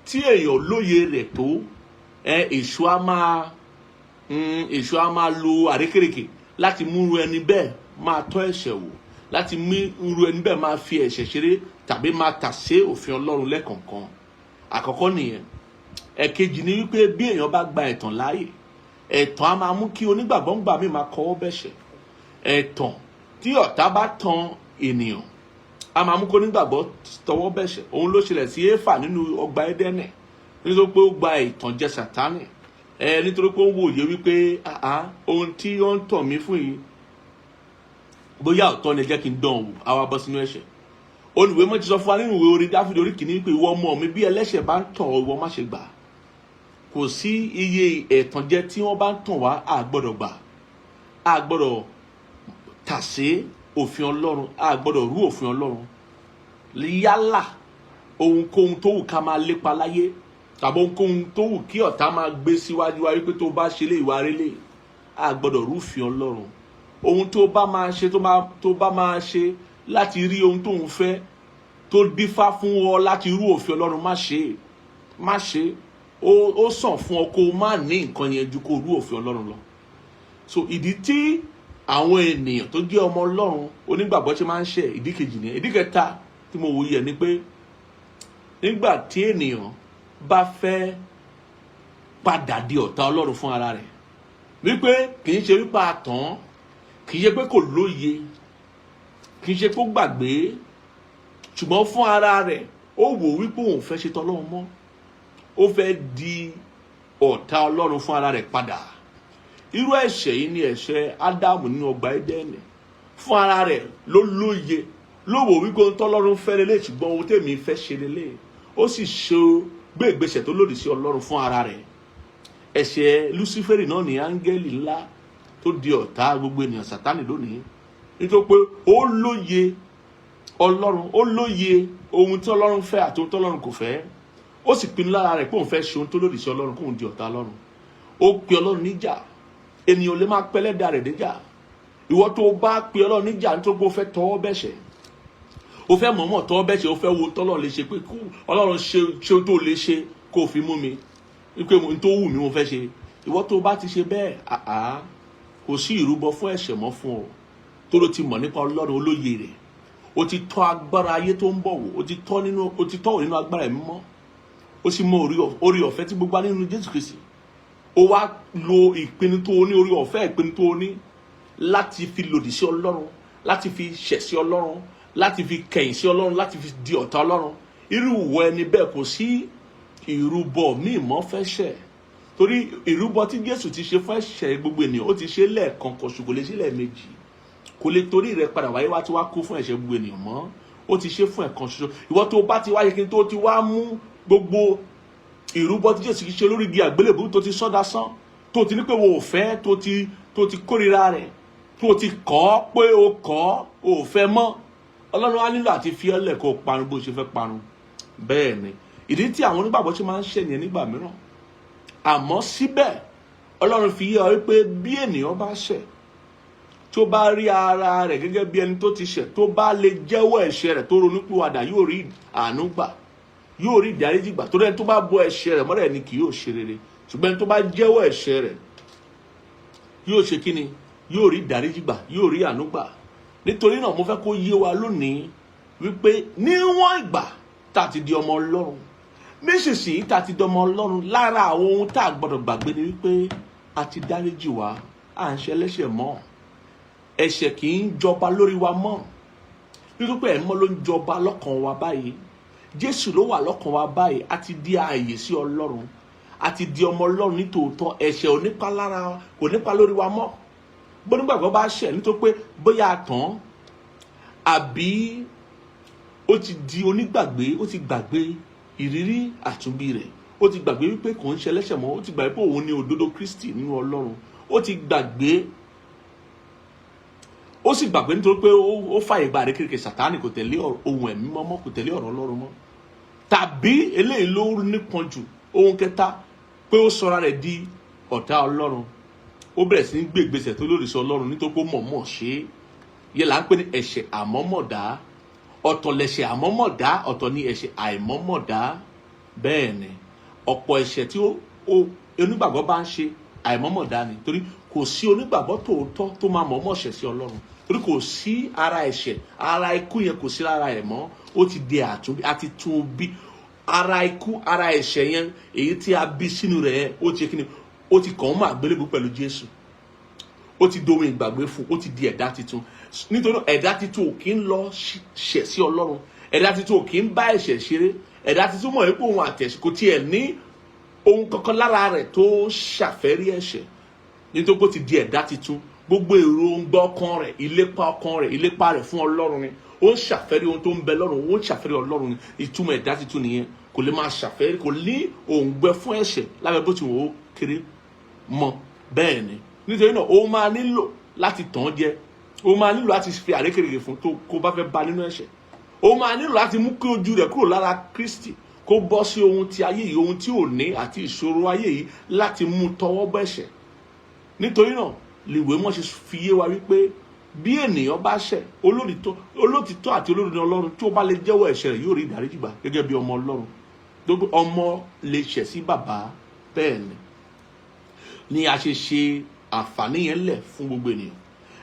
S1: tí èèyàn lóye rẹ̀ tó ẹ, èṣù á máa lo àrékèrèkè láti mú irú ẹni bẹ́ẹ̀ máa tọ́ ẹ̀ṣẹ̀ wò, láti mú irú ẹni bẹ́ẹ̀ máa fi ẹ̀ṣẹ̀ ṣeré tàbí máa tàsé òfin Ọlọ́run lẹ́kọ̀ọ̀kan. Àkọ́kọ́ nìyẹn. Ẹ̀kejì ni wípé bí èèyàn bá gba ẹ̀tàn láàyè, ẹ̀tàn á máa mú kí onígbàgbọ́ ńgbà míì máa kọwọ́ bẹ̀ṣẹ̀. Ẹ̀tàn tí ọ̀tá bá tan ènìyàn á máa mú kó onígbàgbọ́ tọwọ́ bẹ̀ṣẹ̀. Òun ló ṣẹlẹ̀ sí Éfà nínú ọgbà Édẹ́nì, nítorí pé ó gba ìtànjẹ Sátánì ẹ, nítorí pé ó ń wòye wípé àá, ohun tí ó ń tàn mí fún yìí, bóyá ọ̀tọ̀ ni, jẹ́ kí n dán wò, á wá bọ́ sínú ẹ̀ṣẹ̀. Olùwé mọ́ ti sọ fún wa nínú ìwé orin Dáfídì orí 1 pé, "Ìwọ ọmọ mi, bí ẹlẹ́ṣẹ̀ bá ń tàn ọ́, ìwọ má ṣe gbà." Kò sí iye ẹ̀tànjẹ tí wọ́n bá ń tàn wá, a gbọ́dọ̀ gbà, a gbọ́dọ̀ tàsé òfin Ọlọ́run, a gbọ́dọ̀ rú òfin Ọlọ́run. Yálà ohunkóhun tó wù ká máa lépa láyé tàbí ohunkóhun tó wù kí ọ̀tá máa gbé síwájú wa wípé tó bá ṣe lé ìwà rélé, a gbọ́dọ̀ rúfin Ọlọ́run. Ohun tó bá máa ṣe, tó bá máa ṣe láti rí ohun tó ń fẹ́, tó dífá fún ọ láti rú òfin Ọlọ́run, má ṣe, má ṣe. Ó sàn fún ọ kó o má ní nǹkan yẹn ju kó o rú òfin Ọlọ́run lọ. So ìdí tí àwọn ènìyàn tó jẹ́ ọmọ Ọlọ́run onígbàgbọ́ ṣe máa ń ṣe, ìdí kejì nìyẹn. Ìdí kẹta tí mo wòye ni pé nígbà tí ènìyàn bá fẹ́ padà di ọ̀tá Ọlọ́run fún ara rẹ̀, wípé kì í ṣe wípé àtàn, kì í ṣe pé kò lóye, kì í ṣe pé ó gbàgbé, ṣùgbọ́n fún ara rẹ̀ ó wò wípé òun fẹ́ ṣe tọ́lọ́run mọ́, ó fẹ́ di ọ̀tá Ọlọ́run fún ara rẹ̀ padà. Irú ẹ̀ṣẹ̀ yìí ni ẹ̀ṣẹ̀ Ádámù nínú ọgbà Édẹ́nì. Fún ara rẹ̀ ló lóye, ló wò wípé ohun tọ́lọ́run fẹ́ lélẹ̀, ṣùgbọ́n ohun tèmi fẹ́ ṣe lélẹ̀, ó sì ṣe gbé ìgbésẹ̀ tó lòdì sí Ọlọ́run fún ara rẹ̀. Ẹ̀ṣẹ̀ Luciferi náà ní, áńgẹ́lì ńlá tó di ọ̀tá gbogbo ènìyàn, Sátánì lónìí, nítorí pé ó lóye Ọlọ́run, ó lóye ohun tí Ọlọ́run fẹ́ àti ohun tí Ọlọ́run kò fẹ́, ó sì pinnu lára rẹ̀ pé òun fẹ́ ṣe ohun tó lòdì sí Ọlọ́run, kóun di ọ̀tá Ọlọ́run. Ó pe Ọlọ́run níjà. Ènìyàn lè máa pẹ́lẹ́dà rẹ̀ níjà. Ìwọ tó bá pe Ọlọ́run níjà nítorí pé ó fẹ́ tọwọ́ bẹ̀ṣẹ̀, ó fẹ́ mọ̀ọ́mọ̀ tọwọ́ bẹ̀ṣẹ̀, ó fẹ́ wo tọ́lọ́run lè ṣe, pé kú Ọlọ́run ṣe ṣe ohun tó lè ṣe kó o fi mú mi, wípé ohun tó wù mí mo fẹ́ ṣe. Ìwọ tó bá ti ṣe bẹ́ẹ̀, àá, kò sí ìrúbọ fún ẹ̀ṣẹ̀ mọ́ fún ọ, tó ló ti mọ̀ nípa Ọlọ́run, olóye rẹ̀, o ti tọ́ agbára ayé tó ń bọ̀ wò, o ti tọ́ wò nínú agbára ẹ̀mí mọ́, o sì mọ orí ọ̀fẹ́ tí gbogbo wa nínú Jésù Kristi. O wá lo ìpinnu tó o ní, orí ọ̀fẹ́ ìpinnu tó o ní, láti fi lòdì sí Ọlọ́run, láti fi ṣẹ̀ sí Ọlọ́run, láti fi kẹ̀yìn sí Ọlọ́run, láti fi di ọ̀tá Ọlọ́run. Irú ìwọ ẹni bẹ́ẹ̀, kò sí ìrúbọ míì mọ́ fẹ́ṣẹ̀, torí ìrúbọ tí Jésù ti ṣe fún ẹ̀ṣẹ̀ gbogbo ènìyàn, ó ti ṣe lẹ́ẹ̀kan kan ṣùgbọ́n lè ṣe lẹ́ẹ̀mejì. Kò lè torí rẹ padà wáyé wá tí wá kú fún ẹ̀ṣẹ̀ gbogbo ènìyàn mọ́. Ó ti ṣe fún ẹ̀kan ṣoṣo. Ìwọ tó bá ti wáyé kí n tó ti wá mú gbogbo ìrúbọ tí Jésù ṣe lórí igi àgbélébùú, tó ti sọ́dá sán, tó ti ní pé wo ò fẹ́, tó ti kórìíra rẹ̀, tó ti kọ̀ pé o kọ̀ ò fẹ́ mọ́, Ọlọ́run á nílò àti fi ọ́ lẹ̀ kó o parun bó ṣe fẹ́ parun. Bẹ́ẹ̀ ni ìdí tí àwọn onígbàgbọ́ ṣe máa ń ṣẹ̀ nìyẹn nígbà mìíràn. Àmọ́ síbẹ̀, Ọlọ́run fi yé ọ wípé bí ènìyàn bá ṣẹ̀, tó bá rí ara rẹ̀ gẹ́gẹ́ bí ẹni tó ti ṣẹ̀, tó bá lè jẹ́wọ́ ẹ̀ṣẹ̀ rẹ̀, tó ronúpìwàdà, yóò rí àánú gbà, yóò rí ìdáríjì gbà. Torí ẹni tó bá bo ẹ̀ṣẹ̀ rẹ̀ mọ́lẹ̀ ni kì yóò ṣe rere, ṣùgbọ́n ẹni tó bá jẹ́wọ́ ẹ̀ṣẹ̀ rẹ̀ yóò ṣe kíni? Yóò rí ìdáríjì gbà, yóò rí àánú gbà. Nítorí náà, mo fẹ́ kó yé wa lónìí wípé níwọ̀n ìgbà tá a ti di ọmọ Ọlọ́run nísinsìnyí, tá a ti di ọmọ Ọlọ́run, lára àwọn ohun tá a gbọ́dọ̀ gbàgbé ni wípé a ti dáríjì wá, à ń ṣe ẹlẹ́ṣẹ̀ mọ́. Ẹ̀ṣẹ̀ kì í jọba lórí wa mọ́, nítorí pé ẹ̀mọ́ ló ń jọba lọ́kàn wa báyìí. Jésù ló wà lọ́kàn wa báyìí. A ti di ààyè sí Ọlọ́run, a ti di ọmọ Ọlọ́run nítòótọ́. Ẹ̀ṣẹ̀ ò nípa lára, kò nípa lórí wa mọ́. Bónígbàgbọ́ bá ṣẹ̀, nítorí pé bóyá a tàn àbí ó ti di onígbàgbé, ó ti gbàgbé ìrírí àtúnbí rẹ̀, ó ti gbàgbé wípé kò ń ṣe ẹlẹ́ṣẹ̀ mọ́, ó ti gbàgbé pé òun ni òdodo Kristi nínú Ọlọ́run, ó ti gbàgbé, ó sì gbàgbé nítorí pé ó fàyè gba àrékérekè Sàtánì, kò tẹ̀lé ohun ẹ̀mí mọ́, kò tẹ̀lé ọ̀rọ̀ Ọlọ́run mọ́, tàbí eléyìí ló nípọn jù, ohun kẹta, pé ó sọra rẹ̀ di ọ̀tá Ọlọ́run, ó bẹ̀rẹ̀ sí ní gbé ìgbésẹ̀ tó lòdì sí Ọlọ́run nítorí pé ó mọ̀ọ́mọ̀ ṣe é. Yẹ là ń pè ní ẹ̀ṣẹ̀ àmọ́mọ̀dá. Ọ̀tọ̀ lẹ̀ṣẹ̀ àmọ́mọ̀dá, ọ̀tọ̀ ní ẹ̀ṣẹ̀ àìmọ́mọ̀dá. Bẹ́ẹ̀ ni ọ̀pọ̀ ẹ̀ṣẹ̀ tí ó onígbàgbọ́ bá ń ṣe, àìmọ́mọ̀dá ni, torí kò sí onígbàgbọ́ tòótọ́ tó máa mọ̀ọ́mọ̀ ṣẹ̀ sí Ọlọ́run, torí kò sí ara ẹ̀ṣẹ̀, ara ikú yẹn kò sí lára ẹ̀ mọ́. Ó ti di àtúnbí, àti tún bí. Ara ikú, ara ẹ̀ṣẹ̀ yẹn, èyí tí a bí sínú rẹ̀ yẹn, ó ti kíni? Ó ti kàn án mọ́ àgbélébùú pẹ̀lú Jésù. Ó ti dohun ìgbàgbé fún, ó ti di ẹ̀dá tuntun. Nítorí ẹ̀dá tuntun ò kí ń lọ ṣẹ̀ sí Ọlọ́run, ẹ̀dá tuntun ò kí ń bá ẹ̀ṣẹ̀ ṣeré. Ẹ̀dá tuntun mọ̀ wípé òun àtẹ̀ṣẹ̀ kò tiẹ̀ ní ohun kankan lára rẹ̀ tó ṣàfẹ́rí ẹ̀ṣẹ̀, nítorí pé ó ti di ẹ̀dá tuntun. Gbogbo èròǹgbà ọkàn rẹ̀, ìlépa ọkàn rẹ̀, ìlépa rẹ̀ fún Ọlọ́run ni. Ó ń ṣàfẹ́rí ohun tó ń bẹ lọ́run, ó ń ṣàfẹ́rí Ọlọ́run ni. Ìtumọ̀ ẹ̀dá tuntun nìyẹn. Kò lè máa ṣàfẹ́rí, kò ní òǹgbẹ fún ẹ̀ṣẹ̀ lábẹ́ bó ti wò ó kéré mọ́. Bẹ́ẹ̀ ni, nítorí náà, ó máa nílò láti tàn án jẹ, ó máa nílò láti fi àrékèrèké fún tó kó bá fẹ́ bá nínú ẹ̀ṣẹ̀, ó máa nílò láti mú kí ojú rẹ̀ kúrò lára Kristi, kó bọ́ sí ohun ti ayé yìí, ohun tí ò ní àti ìṣòro ayé yìí, láti mú tọwọ́ bọ́ ẹ̀ṣẹ̀. Nítorí náà lìwé mọ́ ṣe fi yé wa wípé bí ènìyàn bá ṣẹ̀, olótìtọ́ àti olódodo Ọlọ́run, tí ó bá lè jẹ́wọ́ ẹ̀ṣẹ̀ rẹ̀, yóò rí ìdáríjì gbà gẹ́gẹ́ bí ọmọ Ọlọ́run. Gbogbo ọmọ lè ṣẹ̀ sí bàbá. Bẹ́ẹ̀ ni a ṣe ṣe àǹfààní yẹn lẹ̀ fún gbogbo ènìyàn.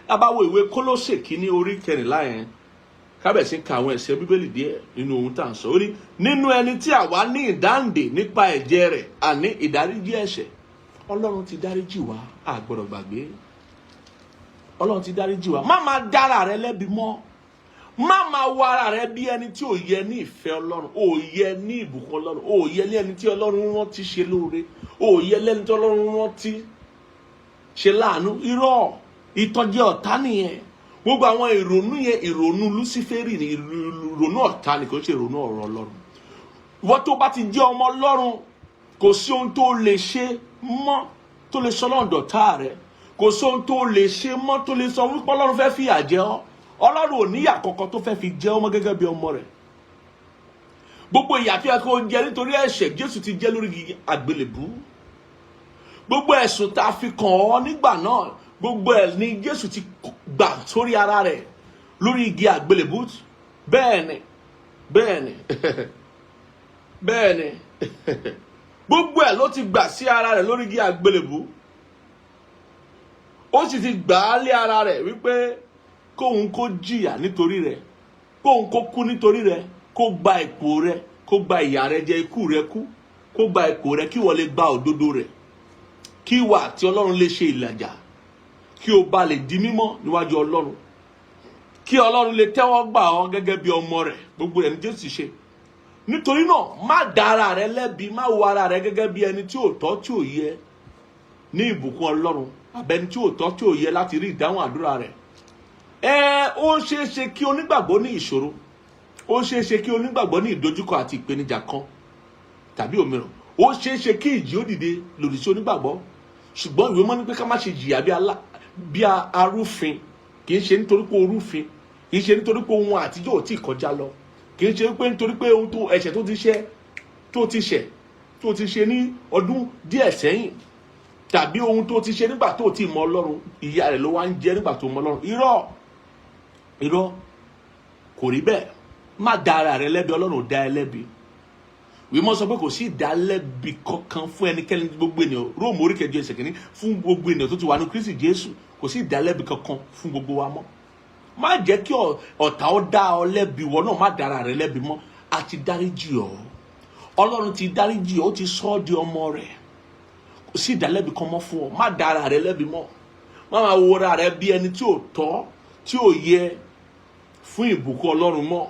S1: Tá bá wo ìwé Kólósè kínní orí 14 yẹn, kábẹ̀sí ka àwọn ẹsẹ̀ Bíbélì díẹ̀ nínú ohun tá à ń sọ. Ó ní, nínú ẹni tí àwa ní ìdáǹdè nípa ẹ̀jẹ̀ rẹ̀, àní ìdáríjì ẹ̀ṣẹ̀. Ọlọ́run ti dáríjì wá, a gbọ́dọ̀ gbàgbé. Ọlọ́run ti dáríjì wá. Má máa dára rẹ lẹ́bi mọ́, má máa wo ara rẹ bí ẹni tí ò yẹ ní ìfẹ́ Ọlọ́run, ò yẹ ní ìbùkún Ọlọ́run, ò yẹ ní ẹni tí Ọlọ́run rántí ṣe lóore, ò yẹ lẹ́ni tí Ọlọ́run rántí ṣe láàánú. Irọ́, ìtànjẹ ọ̀tá nìyẹn. Gbogbo àwọn ìrònú yẹn, ìrònú Luciferi ni, ìrònú ọ̀tá ni, kò ń ṣe ìrònú ọ̀rọ̀ Ọlọ́run. Ìwọ tó bá ti jẹ́ ọmọ Ọlọ́run, kò sí ohun tó lè ṣe mọ́ tó lè sọ Ọlọ́run dọ̀tá rẹ. Kò sí ohun tó lè ṣe mọ́ tó lè sọ wípé Ọlọ́run fẹ́ fìyà jẹ ọ́. Ọlọ́run ò níyà kankan tó fẹ́ fi jẹ ọmọ gẹ́gẹ́ bí ọmọ rẹ̀. Gbogbo ìyà tó yẹ kó jẹ nítorí ẹ̀ṣẹ̀, Jésù ti jẹ lórí igi àgbélébú. Gbogbo ẹ̀sùn tá a fi kàn ọ́ nígbà náà, gbogbo ẹ̀ ni Jésù ti gbà sórí ara rẹ̀ lórí igi àgbélébú. Bẹ́ẹ̀ ni, bẹ́ẹ̀ ni, bẹ́ẹ̀ ni, gbogbo ẹ̀ ló ti gbà sí ara rẹ̀ lórí igi àgbélébú. Ó sì ti gbà á lé ara rẹ̀ wípé kóun kó jìyà nítorí rẹ̀, kóun kó kú nítorí rẹ̀, kó gba ipò rẹ̀, kó gba ìyà rẹ̀ jẹ, ikú rẹ̀ kú, kó gba ipò rẹ̀, kí wọ́n lè gba òdodo rẹ̀, kí ìwà àti Ọlọ́run lè ṣe ìlàjà, kí o bá lè di mímọ́ níwájú Ọlọ́run, kí Ọlọ́run lè tẹ́wọ́ gbà ọ́ gẹ́gẹ́ bí ọmọ rẹ̀. Gbogbo rẹ̀ ní Jésù ṣe. Nítorí náà, má dá ara rẹ lẹ́bi, má wo ara rẹ gẹ́gẹ́ bí ẹni tí ò tọ́, tí ò yẹ ní ìbùkún Ọlọ́run, àbẹni tí ò tọ́, tí ò yẹ láti rí ìdáhùn àdúrà rẹ̀. Ó ṣeé ṣe kí onígbàgbọ́ ní ìṣòro, ó ṣeé ṣe kí onígbàgbọ́ ní ìdojúkọ àti ìpèníjà kan tàbí òmíràn. Ó ṣeé ṣe kí ìjì ó dìde lòdì sí onígbàgbọ́, ṣùgbọ́n ìwé mọ́ ní pé ká má ṣe jìyà bí arúfin. Kì í ṣe nítorí pé orúfin, kì í ṣe nítorí pé ohun àtijọ́ ò tí ì kọjá lọ, kì í ṣe pé nítorí pé ohun tó ẹ̀ṣẹ̀ tó ti ṣẹ̀, tó ti ṣẹ̀, tó ti ṣe ní ọdún díẹ̀ sẹ́yìn, tàbí ohun tó ti ṣe nígbà tó ti mọ Ọlọ́run, ìyà rẹ̀ ló wá ń jẹ nígbà tó mọ Ọlọ́run. Irọ́, irọ́, kò rí bẹ́ẹ̀. Má da ara rẹ lẹ́bi. Ọlọ́run ò dá ẹ lẹ́bi. Ìwé mọ́ sọ pé kò sí ìdálẹ́bi kankan fún ẹnikẹ́ni, gbogbo ènìyàn. Róòmù orí 8 ẹsẹ̀ 1, fún gbogbo ènìyàn tó ti wà ní Kristi Jésù, kò sí ìdálẹ́bi kankan fún gbogbo wa mọ́. Má jẹ́ kí ọ̀tá ó dá ọ lẹ́bi. Wọ náà má dára rẹ lẹ́bi mọ́. A ti dáríjì ọ́, Ọlọ́run ti dáríjì ọ́, ó ti sọ ọ́ di ọmọ rẹ̀. Kò sí ìdálẹ́bi kan mọ́ fún ọ. Má dára rẹ lẹ́bi mọ́. Má máa wo ara rẹ bí ẹni tí ò tọ́, tí ò yẹ fún ìbùkún Ọlọ́run mọ́.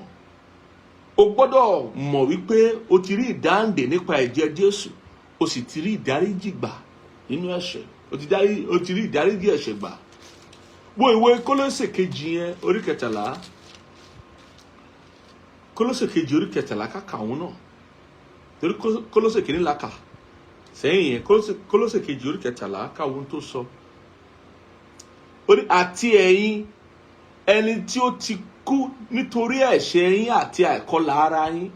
S1: O gbọ́dọ̀ mọ̀ wípé o ti rí ìdáǹdè nípa ẹ̀jẹ̀ Jésù, o sì ti rí ìdáríjì gbà nínú ẹ̀ṣẹ̀, o ti rí ìdáríjì ẹ̀ṣẹ̀ gbà. Wo ìwé Kólósè 2 yẹn, orí 13. Kólósè 2 orí 13, ká ka òun náà, torí Kólósè 1 la kà sẹ́yìn yẹn. Kólósè 2 orí 13, ká ohun tó sọ. Ó ní, "Àti ẹ̀yin, ẹni tí ó ti kú nítorí ẹ̀ṣẹ̀ yín àti àìkọlà ara yín,"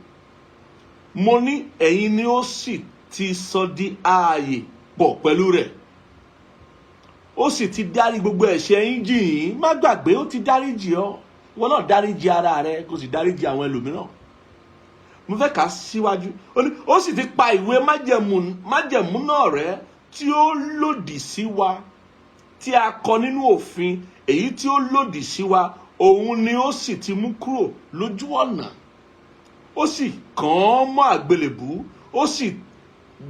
S1: mo ní, "ẹ̀yin ni ó sì ti sọ di ààyè pọ̀ pẹ̀lú rẹ̀. Ó sì ti dárí gbogbo ẹ̀ṣẹ̀ yín jì yín." Má gbàgbé, ó ti dárí jì ọ́. Ìwọ náà dárí jì ara rẹ, kó sì dárí jì àwọn ẹlòmíràn. Mo fẹ́ kà á síwájú. Ó ní, "Ó sì ti pa ìwé májẹ̀mú náà rẹ́ tí ó lòdì sí wa, tí a kọ nínú òfin, èyí tí ó lòdì sí wa. Òun ni ó sì ti mú kúrò lójú ọ̀nà, ó sì kàn án mọ́ àgbélébú. Ó sì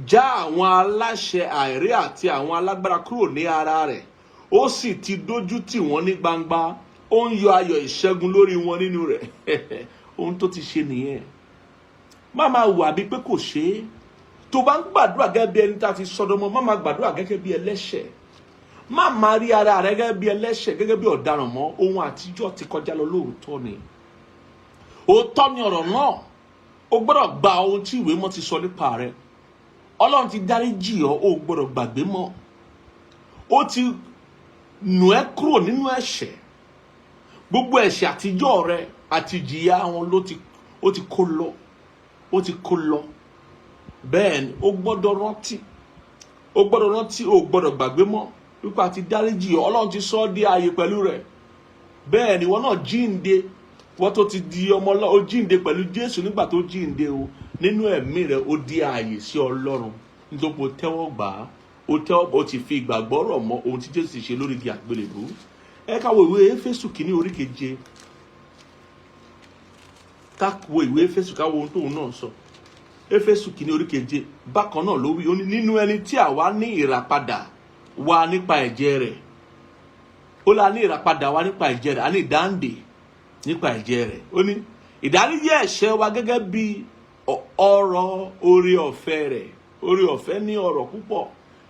S1: já àwọn aláṣẹ àìrí àti àwọn alágbára kúrò ní ara rẹ̀. Ó sì ti dójú tì wọ́n ní gbangba. Ó ń yọ ayọ̀ ìṣẹ́gun lórí wọn nínú rẹ̀." Ohun tó ti ṣe nìyẹn. Má máa wà bíi pé kò ṣe é. Tó bá ń gbàdúrà gẹ́gẹ́ bí ẹni tá a ti sọdọmọ, má máa gbàdúrà gẹ́gẹ́ bí ẹlẹ́ṣẹ̀. Má máa rí ara rẹ gẹ́gẹ́ bí ẹlẹ́ṣẹ̀, gẹ́gẹ́ bí ọ̀daràn mọ́. Ohun àtijọ́ ti kọjá lọ. Lóòótọ́ ni, òótọ́ ni ọ̀rọ̀ náà. O gbọ́dọ̀ gba ohun tí ìwé mọ́ ti sọ nípa rẹ. Ọlọ́run ti dáríjì ọ́, o gbọ́dọ̀ gbàgbé mọ́. Ó ti nù ẹ́ kúrò nínú ẹ̀ṣẹ̀. Gbogbo ẹ̀ṣẹ̀ àtijọ́ rẹ àti ìjìyà wọn ló ti ó ti kó lọ, ó ti kó lọ. Bẹ́ẹ̀ ni, o gbọ́dọ̀ rántí, o gbọ́dọ̀ rántí, o gbọ́dọ̀ gbàgbé mọ́ wípé a ti dáríjì ọ́. Ọlọ́run ti sọ ọ́ di ààyè pẹ̀lú rẹ̀. Bẹ́ẹ̀ ni, ìwọ náà jíǹde. Wọ́n tó ti di ọmọ Ọlọ́run, ó jíǹde pẹ̀lú Jésù nígbà tó jíǹde o. Nínú ẹ̀mí rẹ̀, ó di ààyè sí Ọlọ́run nítorí pé o tẹ́wọ́ gbà á, o tẹ́wọ́, o ti fi ìgbàgbọ́ rọ̀ mọ́ ohun tí Jésù ti ṣe lórí igi àgbélébùú. Ẹ ká wo ìwé Éfésù 1 orí 7. Ká wo ìwé Éfésù, ká wo ohun tóun náà sọ. Éfésù 1 orí 7, bákan náà ló wí. Ó ní, "Nínú ẹni tí àwa ní ìràpadà wa nípa ẹ̀jẹ̀ rẹ̀." Ó la ní ìràpadà wa nípa ẹ̀jẹ̀ rẹ̀, a ní ìdáǹdè nípa ẹ̀jẹ̀ rẹ̀. Ó ní, "Ìdáríjì ẹ̀ṣẹ̀ wa gẹ́gẹ́ bí ọrọ̀ oore ọ̀fẹ́ rẹ̀." Oore ọ̀fẹ́ ní ọrọ̀ púpọ̀.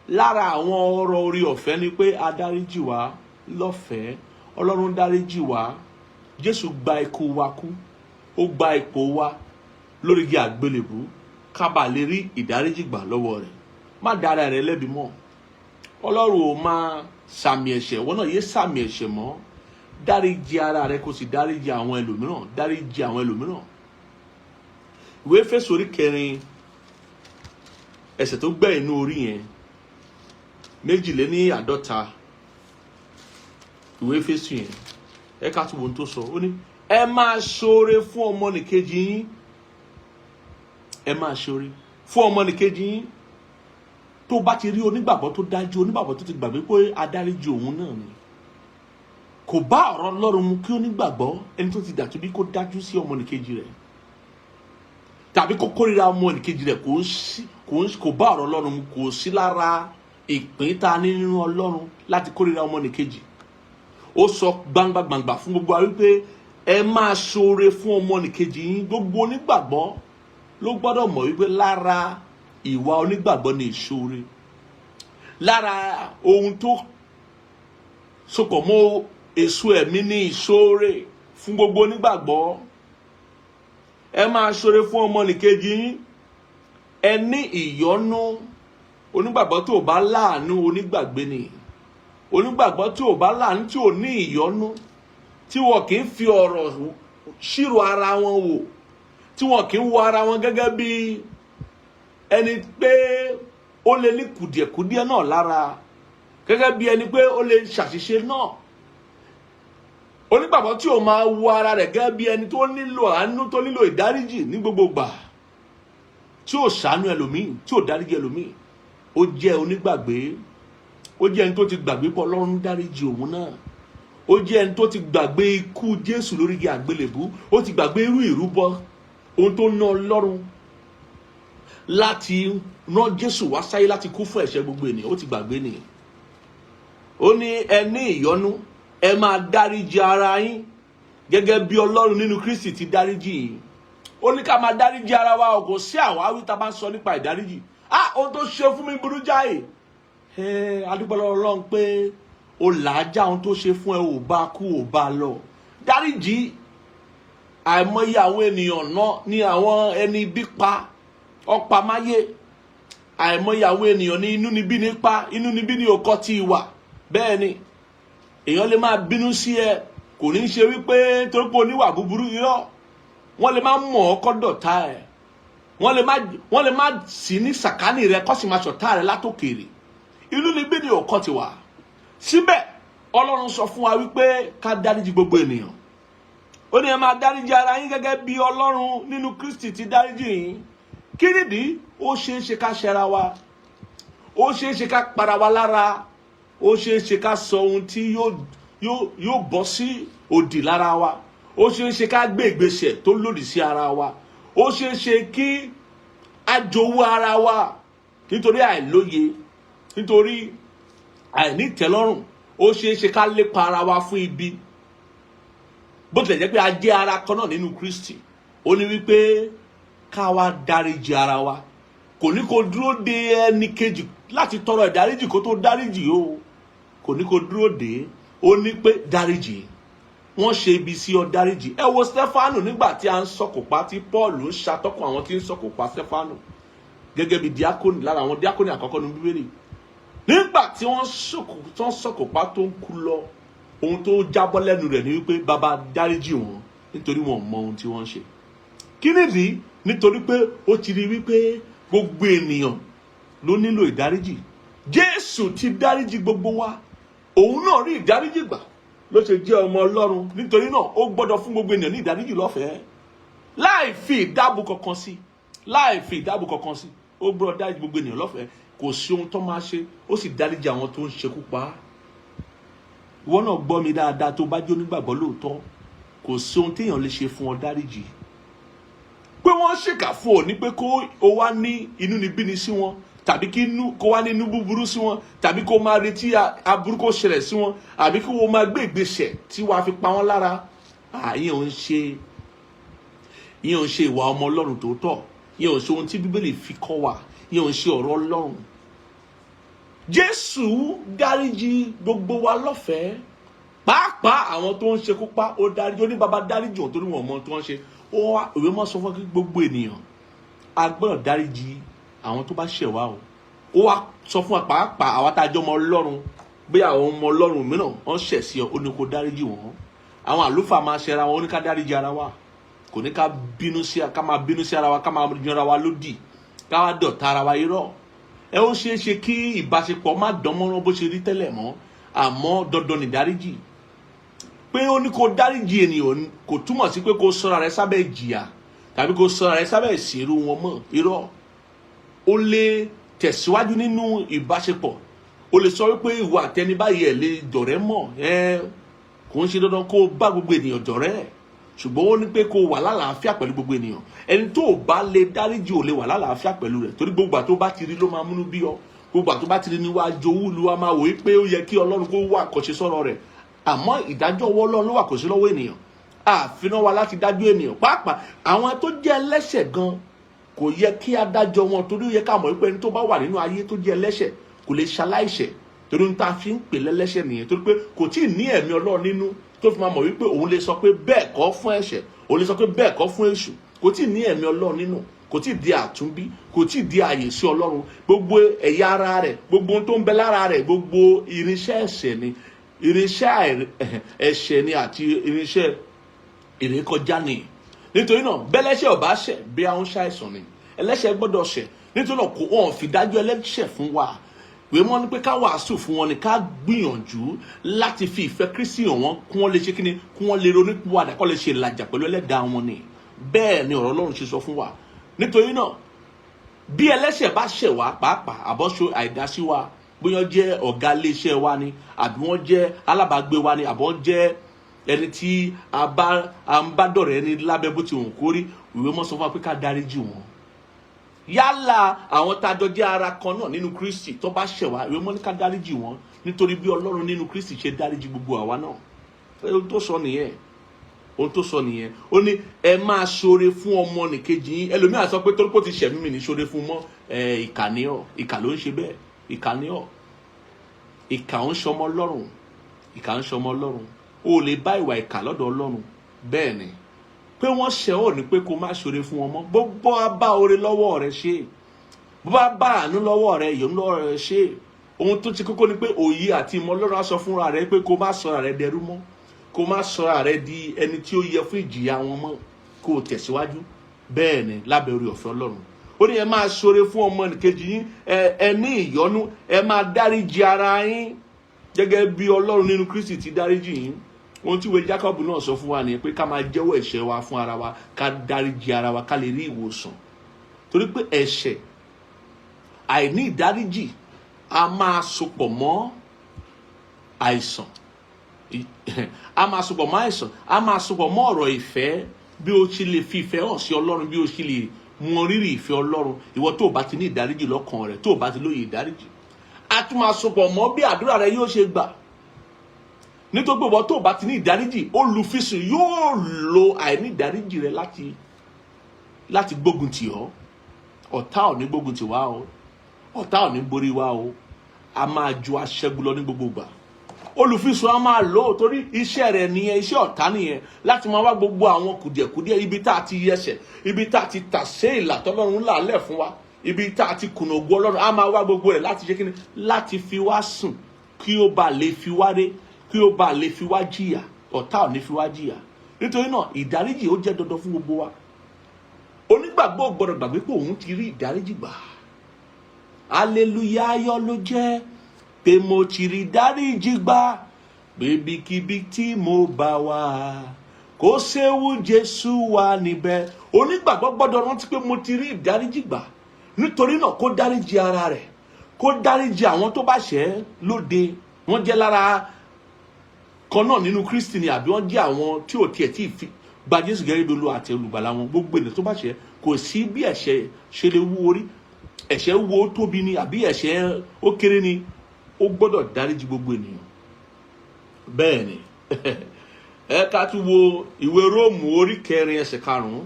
S1: Lára àwọn ọrọ̀ oore ọ̀fẹ́ ni pé a dáríjì wá lọ́fẹ̀ẹ́. Ọlọ́run dáríjì wá. Jésù gba ikú wa kú, ó gba ipò wa lórí igi àgbélébú, ká bàa lè rí ìdáríjì gbà lọ́wọ́ rẹ̀. Má dára rẹ lẹ́bi mọ́. Ọlọ́run ò máa sàmì ẹ̀ṣẹ̀. Wọn náà yé sàmì ẹ̀ṣẹ̀ mọ́. Dáríjì ara rẹ, kó sì dáríjì àwọn ẹlòmíràn, dáríjì àwọn ẹlòmíràn. Ìwé Éfésù orí 4, ẹsẹ̀ tó gbẹ̀yìn inú orí yẹn, 52, ìwé Éfésù yẹn, ẹ ká tún wo ohun tó sọ. Ó ní, "Ẹ máa ṣoore fún ọmọnìkejì yín." Ẹ máa ṣoore fún ọmọnìkejì yín. Tó bá ti rí onígbàgbọ́ tó dájú, onígbàgbọ́ tó ti gbàgbé pé adáríjì òun náà ni, kò bá ọ̀rọ̀ Ọlọ́run mu kí onígbàgbọ́, ẹni tó ti dàtúbí, kó dájú sí ọmọnìkejì rẹ̀ tàbí kó kórìíra ọmọnìkejì rẹ̀. Kò ń sí kò ń kò bá ọ̀rọ̀ Ọlọ́run mu. Kò sí lára ìpín tá a ní nínú Ọlọ́run láti kórìíra ọmọnìkejì. Ó sọ gbangba gbangba fún gbogbo wa wípé ẹ máa ṣoore fún ọmọnìkejì yín. Gbogbo onígbàgbọ́ ló gbọ́dọ̀ mọ̀ wípé lára ìwà onígbàgbọ́ ni ìṣoore. Lára ohun tó sopọ̀ mọ́ Èso ẹ̀mí ní ìṣoore fún gbogbo onígbàgbọ́. Ẹ máa ṣoore fún ọmọnìkejì yín. Ẹ ní ìyọ́nú. Onígbàgbọ́ tó bá láàánú, onígbàgbé ni. Onígbàgbọ́ tí ò bá láàánú, tí ò ní ìyọ́nú, tí wọn kì í fi ọ̀rọ̀ ṣírò ara wọn wò, tí wọn kì í wo ara wọn gẹ́gẹ́ bí ẹni pé ó lè ní kùdìẹ̀kudiẹ náà lára, gẹ́gẹ́ bí ẹni pé ó lè ṣàṣìṣe náà. Onígbàgbọ́ tí ò máa wo ara rẹ̀ gẹ́gẹ́ bí ẹni tó nílò àánú, tó nílò ìdáríjì ní gbogbo gbà, tí ò ṣàánú ẹlòmíì, tí ò dáríjì ẹlòmíì, ó jẹ́ onígbàgbé. Ó jẹ́ ẹni tó ti gbàgbé pé Ọlọ́run dáríjì òun náà. Ó jẹ́ ẹni tó ti gbàgbé ikú Jésù lórí igi àgbélébú. Ó ti gbàgbé irú ìrúbọ ohun tó ná Ọlọ́run láti rán Jésù wá sáyé láti kú fún ẹ̀ṣẹ̀ gbogbo ènìyàn. Ó ti gbàgbé nìyẹn. Ó ní ẹ ní ìyọ́nú, ẹ máa dáríjì ara yín gẹ́gẹ́ bí Ọlọ́run nínú Kristi ti dáríjì yín. Ó ní ká máa dáríjì ara wa. Kò sí àwáwí tá a bá ń sọ nípa ìdáríjì. Ah, ohun tó ṣe fún mi burú jáì. Ẹ adúpẹ́ lọ́wọ́ Ọlọ́run pé o làájá. Ohun tó ṣe fún ẹ, ò bá kú, ò bá lọ, dáríjì. Àìmọye àwọn ènìyàn náà ní àwọn ẹni bí pa ọ̀pá máyé. Àìmọye àwọn ènìyàn ní inú níbí ní pa, inú níbí ní òkọ tí wà. Bẹ́ẹ̀ ni èèyàn lè máa bínú sí ẹ, kò ní í ṣe wípé torí pé oníwà búburú. Irọ́. Wọ́n lè má mọ̀ ọ́ kọ́ dọ̀tá ẹ̀. Wọ́n lè má sí ní sàkání rẹ kó sì máa ṣọ̀tá rẹ látòkèrè. Inú níbí ní òkọ ti wà. Síbẹ̀ Ọlọ́run sọ fún wa wípé ká dáríjì gbogbo ènìyàn. Ó ní ẹ máa dáríjì ara yín gẹ́gẹ́ bí Ọlọ́run nínú Kristi ti dáríjì yín. Kí nìdí? Ó ṣeé ṣe ká ṣẹra wa, ó ṣeé ṣe ká para wa lára, ó ṣeé ṣe ká sọ ohun tí yóò bọ́ sí òdì lára wa, ó ṣeé ṣe ká gbé ìgbésẹ̀ tó lòdì sí ara wa, ó ṣeé ṣe kí a jowú ara wa nítorí àìlóye, nítorí àìnítẹ́lọ́rùn. Ó ṣeé ṣe ká lépa ara wa fún ibi, bó tilẹ̀ jẹ́ pé a jẹ́ ara kan náà nínú Kristi. Ó ní wípé ká wá dáríjì ara wa. Kò ní kó dúró de ẹnì kejì láti tọrọ ìdáríjì kó tó dáríjì o. Kò ní kó dúró de. Ó ní pé dáríjì. Wọ́n ṣe ibi sí ọ, dáríjì. Ẹ wo Stefanu nígbà tí a ń sọ̀kò pa, tí Paul ń ṣàtọ́kùn àwọn tí ń sọ̀kò pa Stefanu gẹ́gẹ́ bí diakoni, lára àwọn diakoni àkọ́kọ́ ní Bíbélì. Nígbà tí wọ́n sọ̀kò pa tó ń kú lọ, ohun tó jábọ́ lẹ́nu rẹ̀ ni wípé, "Bàbá, dáríjì wọn, nítorí wọn ò mọ ohun tí wọ́n ń ṣe." Kí nìdí? Nítorí pé ó ti rí wípé gbogbo ènìyàn ló nílò ìdáríjì. Jésù ti dáríjì gbogbo wa, òun náà rí ìdáríjì gbà ló ṣe jẹ́ ọmọ Ọlọ́run. Nítorí náà, ó gbọ́dọ̀ fún gbogbo ènìyàn ní ìdáríjì lọ́fẹ̀ẹ́, láì fi ìdáàbò kankan sí, láì fi ìdáàbò kankan sí. Ó gbọ́dọ̀ dáríjì gbogbo ènìyàn lọ́fẹ̀ẹ́. Kò sí ohun tó máa ṣe. Ó sì dáríjì àwọn tó ń ṣekú pa á. Ìwọ náà gbọ́ mi dáadáa, tó bá jó nígbàgbọ́ lóòótọ́, kò sí ohun téèyàn lè ṣe fún ọ, dáríjì. Pé wọ́n ṣèkà fún ọ ní pé kó o wá ní inúnibíni sí wọn, tàbí kí inú kó wá ní inú búburú sí wọn, tàbí kó máa retí aburú kó ṣẹlẹ̀ sí wọn, àbí kó o máa gbé ìgbésẹ̀ tí wàá fi pa wọ́n lára. Ìyẹn ò ń ṣe ìwà ọmọ Ọlọ́run tòótọ́. Ìyẹn ò ń ṣe ohun tí Bíbélì fi kọ́ wa. Ìyẹn ò ń ṣe ọ̀rọ̀ Ọlọ́run. Jésù dáríjì gbogbo wa lọ́fẹ̀ẹ́, pàápàá àwọn tó ń ṣekú pa. Ó dáríjì. Ó ní, "Bàbá, dáríjì wọn, torí wọn mọ ohun tó ń ṣe." Ó wá ìwé mọ́ sọ fún gbogbo ènìyàn, a gbọ́dọ̀ dáríjì àwọn tó bá ṣẹ̀ wá o. Ó wá sọ fún wa, pàápàá àwa tá a jọ ọmọ Ọlọ́run, bí àwọn ọmọ Ọlọ́run mìíràn wọ́n ṣẹ̀ sí ọ, ó ní kó dáríjì wọ́n. Àwọn àlùfáà máa ṣẹra wọn, ó ní ká dáríjì ara wa. Kò ní ká bínú sí, ká máa bínú sí ara wa, ká máa yanra wa lódì, ká wá dọ̀tá ara wa. Irọ́. Ẹ ó ṣeé ṣe kí ìbáṣepọ̀ má dán mọ́rán bó ṣe rí tẹ́lẹ̀ mọ́, àmọ́ dandan ní dáríjì. Pé ó ní kó dáríjì ènìyàn kò túmọ̀ sí pé kó sọ́ra rẹ sábẹ́ ìjìyà tàbí kó sọ́ra rẹ sábẹ́ ìṣerú wọn mọ́. Irọ́. Ó lè tẹ̀síwájú nínú ìbáṣepọ̀. Ó lè sọ wípé ìwọ àtẹni báyìí ẹ̀ lè dọ̀rẹ́ mọ́ ẹ. Kò ń ṣe dandan kó o bá gbogbo ènìyàn dọ̀rẹ́, ṣùgbọ́n ó ní pé kó o wà lálàáfíà pẹ̀lú gbogbo ènìyàn. Ẹni tó o bá lè dáríjì, ò lè wà lálàáfíà pẹ̀lú rẹ̀, torí gbogbo àti tó bá ti rí ló máa múnú bí ọ. Gbogbo àti tó bá ti rí ni wàá jowú lu wa, máa wò ó pé ó yẹ kí Ọlọ́run kó wà kọ́ṣe sọ̀rọ̀ rẹ̀. Àmọ́ ìdájọ́ ọwọ́ Ọlọ́run ló wà, kò sí lọ́wọ́ ènìyàn. Àfihàn wa láti dájọ́ ènìyàn, pàápàá àwọn tó jẹ́ ẹlẹ́ṣẹ̀ gan, kò yẹ kí a dájọ́ wọn, torí ó yẹ ká mọ̀ wípé ẹni tó bá wà nínú ayé tó jẹ́ ẹlẹ́ṣẹ̀ kò lè ṣaláìṣẹ̀. Torí ń ta fi ń pè lẹ́lẹ́ṣẹ̀ nìyẹn, torí pé kò tí ì ní ẹ̀mí Ọlọ́run nínú tó fi máa mọ̀ wípé òun lè sọ pé bẹ́ẹ̀ kọ́ fún ẹ̀ṣẹ̀, òun lè sọ pé bẹ́ẹ̀ kọ́ fún èṣù. Kò tí ì ní ẹ̀mí Ọlọ́run nínú, kò tí ì di àtúnbí, kò tí ì di àyè sí Ọlọ́run. Gbogbo ẹ̀yà ara rẹ̀, gbogbo ohun tó ń bẹ lára rẹ̀, gbogbo irinṣẹ́ ẹ̀ṣẹ̀ ni, irinṣẹ́ ẹ̀ṣẹ̀ ni àti irinṣẹ́ ìrékọjá ni. Nítorí náà, bẹ́lẹ́ṣẹ̀ ò bá ṣẹ̀, bí àwọn ṣàìsàn ni, ẹlẹ́ṣẹ̀ gbọ́dọ̀ ṣẹ̀. Nítorí náà, kò wọ́n fi dájọ́ ẹlẹ́ṣẹ̀ fún wa. Ìwé mọ́ ni pé ká wàásù fún wọn ni, ká gbìyànjú láti fi ìfẹ́ Kristi hàn wọ́n, kí wọ́n lè ṣe kíni, kí wọ́n lè ronúpìwàdà, kó lè ṣe ìlàjà pẹ̀lú ẹlẹ́dàá wọn ni. Bẹ́ẹ̀ ni ọ̀rọ̀ Ọlọ́run ṣe sọ fún wa. Nítorí náà, bí ẹlẹ́ṣẹ̀ bá ṣẹ̀ wá pàápàá, àbọ̀ṣọ àìdásí wa, bóyá wọ́n jẹ́ ọ̀gá iléeṣẹ́ wa ni, àbí wọ́n jẹ́ alábàágbé wa ni, àbí wọ́n jẹ́ ẹni tí a bá a ń bá dọ̀rẹ́ ní lábẹ́ bó ti wù kó rí, ìwé mọ́ sọ fún wa pé ká dáríjì wọ́n. Yálà àwọn tá a jọ jẹ́ ara kan náà nínú Kristi tó bá ṣẹ̀ wá, ìwé mọ́ ní ká dáríjì wọ́n, nítorí bí Ọlọ́run nínú Kristi ṣe dáríjì gbogbo àwa náà. Ohun tó sọ nìyẹn, ohun tó sọ nìyẹn. Ó ní ẹ máa ṣoore fún ọmọnìkejì yín. Ẹlòmíràn sọ pé torí pé ó ti ṣẹ̀ mí, mi ní ṣoore fún mọ́. Ẹ ìkà ni ọ́, ìkà ló ń ṣe bẹ́ẹ̀, ìkà ni ọ́. Ìkà ń ṣọmọ Ọlọ́run, ìkà ń ṣọmọ Ọlọ́run. O lè bá ìwà ìkà lọ́dọ̀ Ọlọ́run. Bẹ́ẹ̀ ni, pé wọ́n ṣẹ̀ ọ́ ní pé kó má ṣoore fún wọn mọ́. Bó bá bá oore lọ́wọ́ rẹ ṣe, bó bá bá àánú lọ́wọ́ rẹ, ìyọ́nú lọ́wọ́ rẹ ṣe. Ohun tó ti kókó ni pé òye àti ìmọ̀ Ọlọ́run á sọ fúnra rẹ pé kó má sọra rẹ dẹrú mọ́, kó má sọra rẹ di ẹni tí ó yẹ fún ìjìyà wọn mọ́, kó o tẹ̀síwájú. Bẹ́ẹ̀ ni, lábẹ́ orí ọ̀fẹ́ Ọlọ́run, ó ní ẹ máa ṣoore fún ọmọnìkejì yín, ẹ ní ìyọ́nú, ẹ máa dáríjì ara yín gẹ́gẹ́ bí Ọlọ́run nínú Kristi ti dáríjì yín. Ohun tí ìwé Jacob náà sọ fún wa nìyẹn, pé ká máa jẹ́wọ́ ẹ̀ṣẹ̀ wa fún ara wa, ká dáríjì ara wa, ká lè rí ìwòsàn, torí pé ẹ̀ṣẹ̀ àìní ìdáríjì a máa sopọ̀ mọ́ àìsàn, a máa sopọ̀ mọ́ àìsàn, a máa sopọ̀ mọ́ ọ̀rọ̀ ìfẹ́, bí o ṣe lè fi ìfẹ́ hàn sí Ọlọ́run, bí o ṣe lè mọ rírì ìfẹ́ Ọlọ́run. Ìwọ tó o bá ti ní ìdáríjì lọ́kàn rẹ, tó o bá ti lóye ìdáríjì, a tún máa sopọ̀ mọ́ bí àdúrà rẹ yóò ṣe gbà, nítorí pé ìwọ tó o bá ti ní ìdáríjì, olùfisùn yóò lo àìní ìdáríjì rẹ láti gbógun tì ọ́. Ọ̀tá ò ní gbógun tì wá o, ọ̀tá ò ní borí wa o. A máa ju aṣẹ́gun lọ ní gbogbo ìgbà. Olùfisùn a máa lò ó, torí iṣẹ́ rẹ̀ nìyẹn, iṣẹ́ ọ̀tá nìyẹn, láti máa wá gbogbo àwọn kùdìẹ̀kudiẹ, ibi tá a ti yẹsẹ̀, ibi tá a ti tà sé ìlà tọ́lọ́run là lẹ̀ fún wa, ibi tá a ti kùnà ògo Ọlọ́run. A máa wá gbogbo rẹ̀ láti ṣe kíni? Láti fi wá sùn, kí ó bá lè fi wá ré, kí ó bá lè fi wá jìyà. Ọ̀tá ò ní fi wá jìyà. Nítorí náà, ìdáríjì ó jẹ́ dandan fún gbogbo wa. Onígbàgbọ́ ò gbọ́dọ̀ gbàgbé pé òun ti rí ìdáríjì gbà. Aleluya, ayọ̀ ló jẹ́ pé mo ti rí ìdáríjì gbà, pé ibikíbi tí mo bá wà, kó séwu, Jésù wà níbẹ̀. Onígbàgbọ́ gbọ́dọ̀ rántí pé mo ti rí ìdáríjì gbà. Nítorí náà, kó dáríjì ara rẹ̀, kó dáríjì àwọn tó bá ṣẹ̀ lóde. Wọ́n jẹ́ lára kan náà nínú Kristi ni, àbí wọ́n jẹ́ àwọn tí ò tiẹ̀ tí ì fi gba Jésù gẹ́gẹ́ bí Olúwa àti olùgbàlà wọn, gbogbo ènìyàn tó bá ṣẹ̀, kò sí bí ẹ̀ṣẹ̀ ṣe lè wú orí, ẹ̀ṣẹ̀ wo ó tóbi ni àbí ẹ̀ṣẹ̀ ó kéré ni, ó gbọ́dọ̀ dáríjì gbogbo ènìyàn. Bẹ́ẹ̀ ni. Ẹ ká tún wo ìwé Róòmù orí 4 ẹsẹ̀ 5.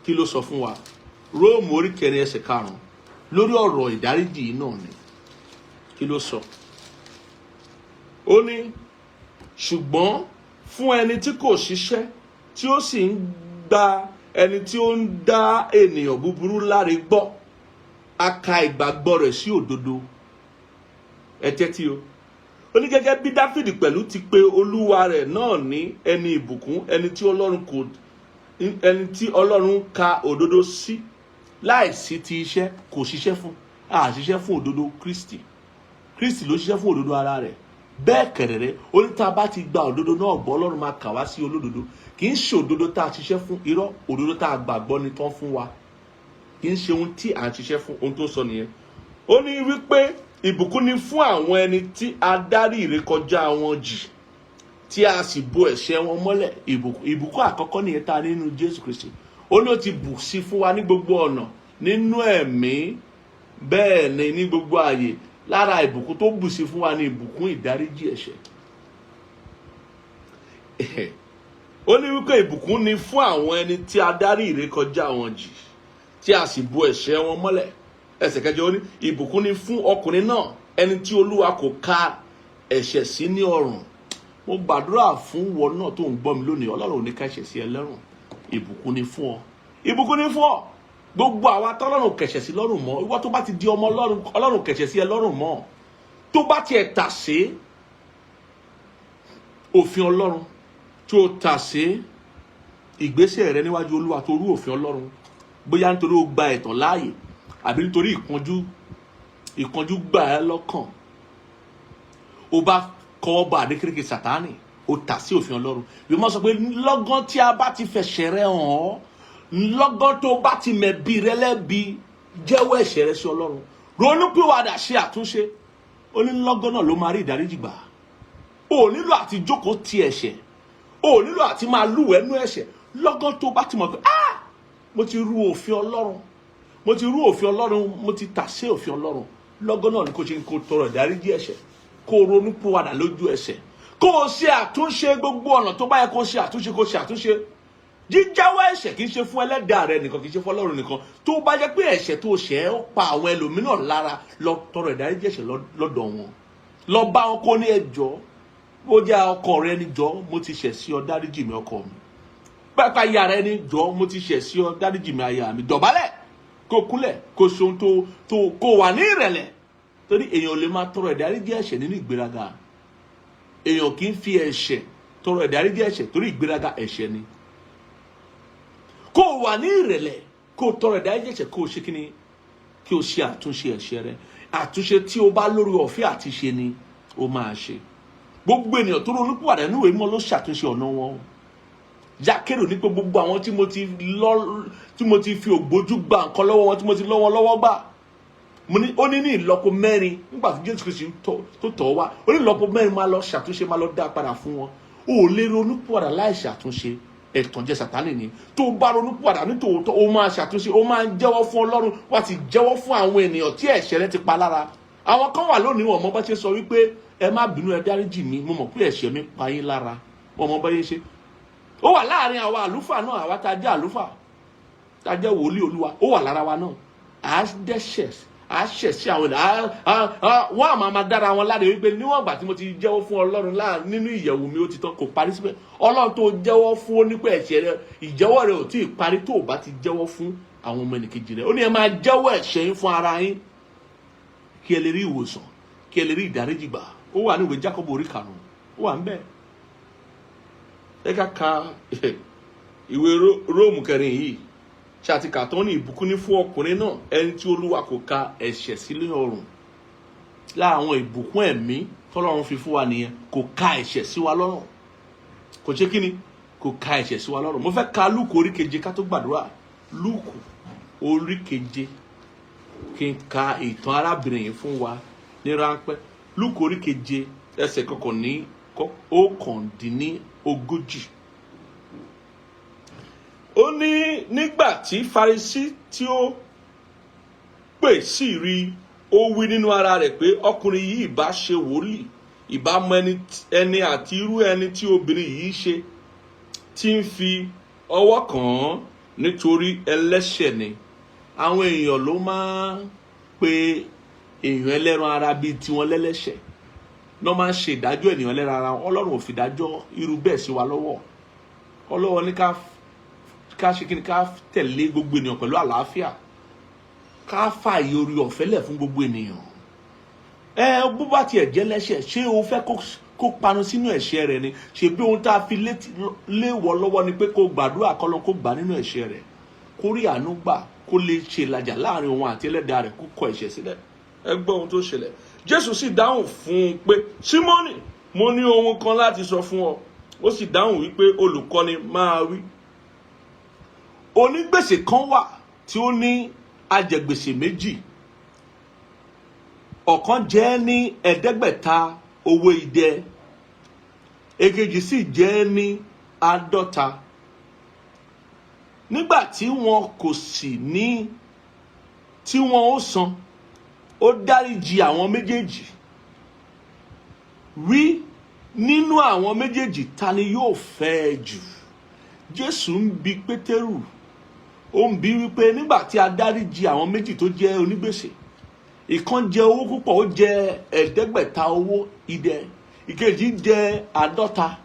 S1: Kí ló sọ fún wa? Róòmù orí 4 ẹsẹ̀ 5, lórí ọ̀rọ̀ ìdáríjì yìí náà ni. Kí ló sọ? Ó ní, ṣùgbọ́n fún ẹni tí kò ṣiṣẹ́, tí ó sì ń gba ẹni tí ó ń dá ènìyàn búburú láre gbọ́, a ka ìgbàgbọ́ rẹ̀ sí òdodo. Ẹ tẹ́tí o. Ó ní gẹ́gẹ́ bí Dáfídì pẹ̀lú ti pe Olúwa rẹ̀ náà ní ẹni ìbùkún, ẹni tí Ọlọ́run ka òdodo sí láìsí ti iṣẹ́. Kò ṣiṣẹ́ fún, a ṣiṣẹ́ fún òdodo Kristi, Kristi ló ṣiṣẹ́ fún òdodo ara rẹ̀. Bẹ́ẹ̀ kẹ̀rẹ̀rẹ̀, ó ní tá a bá ti gba òdodo náà gbọ́, Ọlọ́run máa kà wá sí olódodo. Kì í ṣe òdodo tá a ṣiṣẹ́ fún, irọ́, òdodo tá a gbàgbọ́ ni tán fún wa, kì í ṣe ohun tí à ń ṣiṣẹ́ fún. Ohun tó sọ nìyẹn. Ó ní wípé ìbùkún ni fún àwọn ẹni tí a dárí ìrékọjá wọn jì, tí a sì bo ẹ̀ṣẹ̀ wọn mọ́lẹ̀. Ìbùkún àkọ́kọ́ nìyẹn tá a ní nínú Jésù Kristi. Ó ní ó ti bù sí fún wa ní gbogbo ọ̀nà nínú ẹ̀mí. Bẹ́ẹ̀ ni, ní gbogbo ààyè, lára ìbùkún tó bù sí fún wa ní ìbùkún ìdáríjì ẹ̀ṣẹ̀. Ó ní wípé ìbùkún ni fún àwọn ẹni tí a dárí ìrékọjá wọn jì, tí a sì bo ẹ̀ṣẹ̀ wọn mọ́lẹ̀. Ẹsẹ̀ 8, ó ní ìbùkún ni fún ọkùnrin náà, Ẹni tí Olúwa kò ka ẹ̀ṣẹ̀ sí ní ọrùn. Mo gbàdúrà fún wọn náà tó ń gbọ́ mi lónìí, Ọlọ́run ò ní ká ẹ̀ṣẹ̀ sí ẹ lọ́rùn. Ìbùkún ni fún ọ, ìbùkún ni fún ọ. Gbogbo àwa tọ́lọ́run kẹ̀ṣẹ̀ sí lọ́rùn mọ́, ìwọ tó bá ti di ọmọ Ọlọ́run, Ọlọ́run kẹ̀ṣẹ̀ sí ẹ lọ́rùn mọ́. Tó bá tiẹ̀ tà sí òfin Ọlọ́run, tó tà sí ìgbésẹ̀ rẹ níwájú Olúwa, tó rú òfin Ọlọ́run, bóyá nítorí o gba ẹ̀tàn láàyè àbí nítorí ìkánjú, ìkánjú gbà ẹ́ lọ́kàn, o bá kọ́wọ́ bá àdékèrèké Sàtánì, o tà sí òfin Ọlọ́run. Bí wọ́n sọ pé lọ́gán tí a bá ti fẹ̀ṣẹ̀ rẹ hàn ọ́, lọ́gán tó bá ti mẹ̀bi rẹ lẹ́bi, jẹ́wọ́ ẹ̀ṣẹ̀ rẹ sí Ọlọ́run, ronúpìwàdà, ṣe àtúnṣe, ó ní lọ́gán náà ló máa rí ìdáríjì gbà. O nílò àti jókòó ti ẹ̀ṣẹ̀, o nílò àti máa lúwẹ̀ẹ́ nú ẹ̀ṣẹ̀. Lọ́gán tó bá ti mọ̀ pé, "Ah, mo ti rú òfin Ọlọ́run, mo ti rú òfin Ọlọ́run, mo ti tà sí òfin Ọlọ́run," lọ́gán náà ni kò ṣe kó tọrọ ìdáríjì ẹ̀ṣẹ̀, kó ronú pìwàdà lójú ẹsẹ̀, kó o ṣe àtúnṣe. Gbogbo ọ̀nà tó bá yẹ kó ṣe àtúnṣe, kó ṣe àtúnṣe. Jíjáwọ́ ẹ̀ṣẹ̀ kì í ṣe fún ẹlẹ́dàá rẹ nìkan, kì í ṣe fún Ọlọ́run nìkan. Tó bá jẹ́ pé ẹ̀ṣẹ̀ tó ṣẹ̀ ó pa àwọn ẹlòmíràn lára, lọ tọrọ ìdáríjì ẹ̀ṣẹ̀ lọ́dọ̀ wọn. Lọ bá wọn, kó ní, "Ẹjọ́," bó jẹ́ ọkọ rẹ ní, "Jọ̀ọ́, mo ti ṣẹ̀ sí ọ, dáríjì mi, ọkọ mi." Pẹ́pẹ́ aya rẹ ní, "Jọ̀ọ́, mo ti ṣẹ̀ sí ọ, dáríjì mi, aya mi." Dọ̀bálẹ̀, kó kúnlẹ̀, kó ṣe ohun tó kó wà ní ìrẹ̀lẹ̀, torí èèyàn ò lè máa tọrọ ìdáríjì ẹ̀ṣẹ̀ nínú ìgbéraga. Èèyàn kì í fi ẹ̀ṣẹ̀ tọrọ ìdáríjì ẹ̀ṣẹ̀, torí ìgbéraga ẹ̀ṣẹ̀ ni. Kó o wà ní ìrẹ̀lẹ̀, kó o tọrọ ìdáríjì ẹ̀ṣẹ̀, kó o ṣe kíni? Kí o ṣe àtúnṣe ẹ̀ṣẹ̀ rẹ. Àtúnṣe tí o bá lórí ọ̀fẹ́ àti ṣe ni o máa ṣe. Gbogbo ènìyàn tó ronúpìwàdà nínú ìwé mímọ́ ló ṣàtúnṣe ọ̀nà wọn. Jákèrò ní pé gbogbo àwọn tí mo ti lọ, tí mo ti fi ògbójú gba nǹkan lọ́wọ́ wọn, tí mo ti lọ́ wọn lọ́wọ́ gbà, mo ní, ó ní ìlọ́po 4, nígbà tí Jésù Kristi tó tọ̀ wá, ó ní ìlọ́po 4 máa lọ ṣàtúnṣe, máa lọ dá padà fún wọn. O ò lè ronúpìwàdà láì ṣàtúnṣe, ẹ̀tànjẹ Sàtánì ni. Tó o bá ronúpìwàdà nítòótọ́, o máa ṣàtúnṣe, o máa jẹ́wọ́ fún Ọlọ́run, wá ti jẹ́wọ́ fún àwọn ènìyàn tí ẹ̀ṣẹ̀ rẹ ti pa lára. Àwọn kan wà lónìí, wọn mọ bá ṣe sọ wípé, "Ẹ má bínú, ẹ dáríjì mi, mo mọ̀ pé ẹ̀ṣẹ̀ mi pa yín lára." Wọn mọ bá yín ṣe. Ó wà láàrin àwa àlùfáà náà, àwa tá a jẹ́ àlùfáà, tá a jẹ́ wòlíì Olúwa, ó wà lára wa náà. À á dẹ́ṣẹ̀, à á ṣẹ̀ sí àwọn ènìyàn, wọ́n àmọ́ máa dára wọn láre wípé níwọ̀n ìgbà tí mo ti jẹ́wọ́ fún Ọlọ́run nínú ìyẹ̀wù mi, ó ti tán. Kò parí síbẹ̀. Ọlọ́run tó jẹ́wọ́ fún, ó ní pé ẹ̀ṣẹ̀ rẹ, ìjẹ́wọ́ rẹ ò tí ì parí tó o bá ti jẹ́wọ́ fún àwọn ọmọ ẹnìkejì rẹ. Ó ní ẹ máa jẹ́wọ́ ẹ̀ṣẹ̀ yín fún ara yín, kí ẹ lè rí ìwòsàn, kí ẹ lè rí ìdáríjì gbà. Ó wà ní ìwé Jákọ́bù orí 5, ó wà ń bẹ́ẹ̀. Ẹ ká ka ìwé Róòmù 4 yìí ṣàtìkà tán ní ìbùkún ní fún ọkùnrin náà, ẹni tí Olúwa kò ka ẹ̀ṣẹ̀ sílé ọrùn. Lára àwọn ìbùkún ẹ̀mí tọ́lọ́run fi fún wa nìyẹn. Kò ka ẹ̀ṣẹ̀ sí wa lọ́rùn. Kò ṣe kíni? Kò ka ẹ̀ṣẹ̀ sí wa lọ́rùn. Mo fẹ́ ka Lúùkù orí 7 ká tó gbàdúrà. Lúùkù orí 7, kí n ka ìtàn arábìnrin yìí fún wa ní ráńpẹ́. Lúùkù orí 7, ẹsẹ̀ 39. Ó ní nígbà tí Farisí tí ó pè sí rí, ó wí nínú ara rẹ̀ pé, "Ọkùnrin yìí ìbá ṣe wòlíì, ìbá mọ ẹni àti irú ẹni tí obìnrin yìí ṣe tí ń fi ọwọ́ kàn án, nítorí ẹlẹ́ṣẹ̀ ni." Àwọn èèyàn ló máa ń pe èèyàn ẹlẹ́ran ara bíi tiwọn lẹ́lẹ́ṣẹ̀ náà, máa ń ṣe ìdájọ́ ènìyàn ẹlẹ́ran ara wọn. Ọlọ́run ò fi ìdájọ́ irú bẹ́ẹ̀ sí wa lọ́wọ́. Ọlọ́run ní ká ṣe kí ni? Ká tẹ̀lé gbogbo ènìyàn pẹ̀lú àlàáfíà, ká fààyè orí ọ̀fẹ́ lẹ̀ fún gbogbo ènìyàn. Ẹ bó bá tiẹ̀ jẹ́ lẹ́ṣẹ̀, ṣé o fẹ́ kó panu sínú ẹ̀ṣẹ̀ rẹ̀ ni? Ṣe bí ohun tá a fi léwọ́ lọ́wọ́ ni pé kó gbàdúrà kọ́lọ́ kó gbà nínú ẹ̀ṣẹ̀ rẹ̀, kó rí àánú gbà, kó lè ṣe ìlàjà láàrin òun àti ẹlẹ́dàá rẹ̀, kó kọ ẹ̀ṣẹ̀ sílẹ̀. Ẹ gbọ́ ohun tó ṣẹlẹ̀. Jésù sì dáhùn fún un pé, "Símọ́nì, mo ní ohun kan láti sọ fún ọ." Ó sì dáhùn wípé, "Olùkọ́ni, máa wí." Onígbèsè kan wà tí ó ní ajẹgbèsè méjì. Ọ̀kan jẹ́ ní 500 owó idẹ, èkejì sì jẹ́ ní 50. Nígbà tí wọn kò sì ní tí wọn ó san, ó dáríjì àwọn méjèèjì. Wí, nínú àwọn méjèèjì, ta ni yóò fẹ́ ẹ jù? Jésù ń bi Pétérù, ó ń bi wípé nígbà tí a dáríjì àwọn méjì tó jẹ́ onígbèsè, Ìkan jẹ owó púpọ̀, ó jẹ 500 owó idẹ, ìkejì jẹ 50.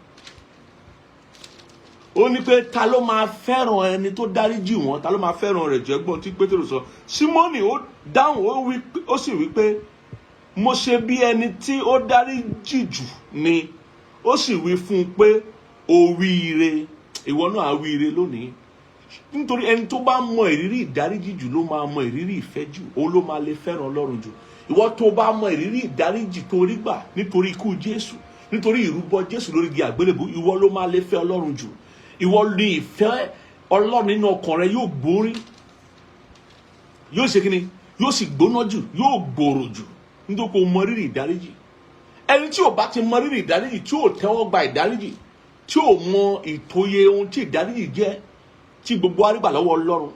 S1: Ó ní pé ta ló máa fẹ́ràn ẹni tó dáríjì wọ́n? Ta ló máa fẹ́ràn rẹ̀ jẹ́? Gbọ́n tí Pétérù sọ. Símónì ó dáhùn, ó sì wí pé, "Mo ṣe bí ẹni tí ó dáríjì jù ni." Ó sì wí fún un pé, "O wí ire." Ìwọ náà á wí ire lónìí, nítorí ẹni tó bá mọ ìrírí ìdáríjì jù ló máa mọ ìrírí ìfẹ́ jù, òun ló máa lè fẹ́ràn Ọlọ́run jù. Ìwọ tó bá mọ ìrírí ìdáríjì tó rí gbà nítorí ikú Jésù, nítorí ìrúbọ Jésù lórí igi àgbélébù, ìwọ ló máa lè fẹ́ Ọlọ́run jù. Ìwọ ní ìfẹ́ Ọlọ́run nínú ọkàn rẹ yóò gbórí, yóò ṣe kíni, yóò sì gbóná jù, yóò gbòòrò jù, nítorí pé o mọ rírì ìdáríjì. Ẹni tí ò bá ti mọ rírì ìdáríjì, tí ò tẹ́wọ́ gba ìdáríjì, tí ò mọ ìtòye ohun tí ìdáríjì jẹ́ tí gbogbo wa rí gbà lọ́wọ́ Ọlọ́run,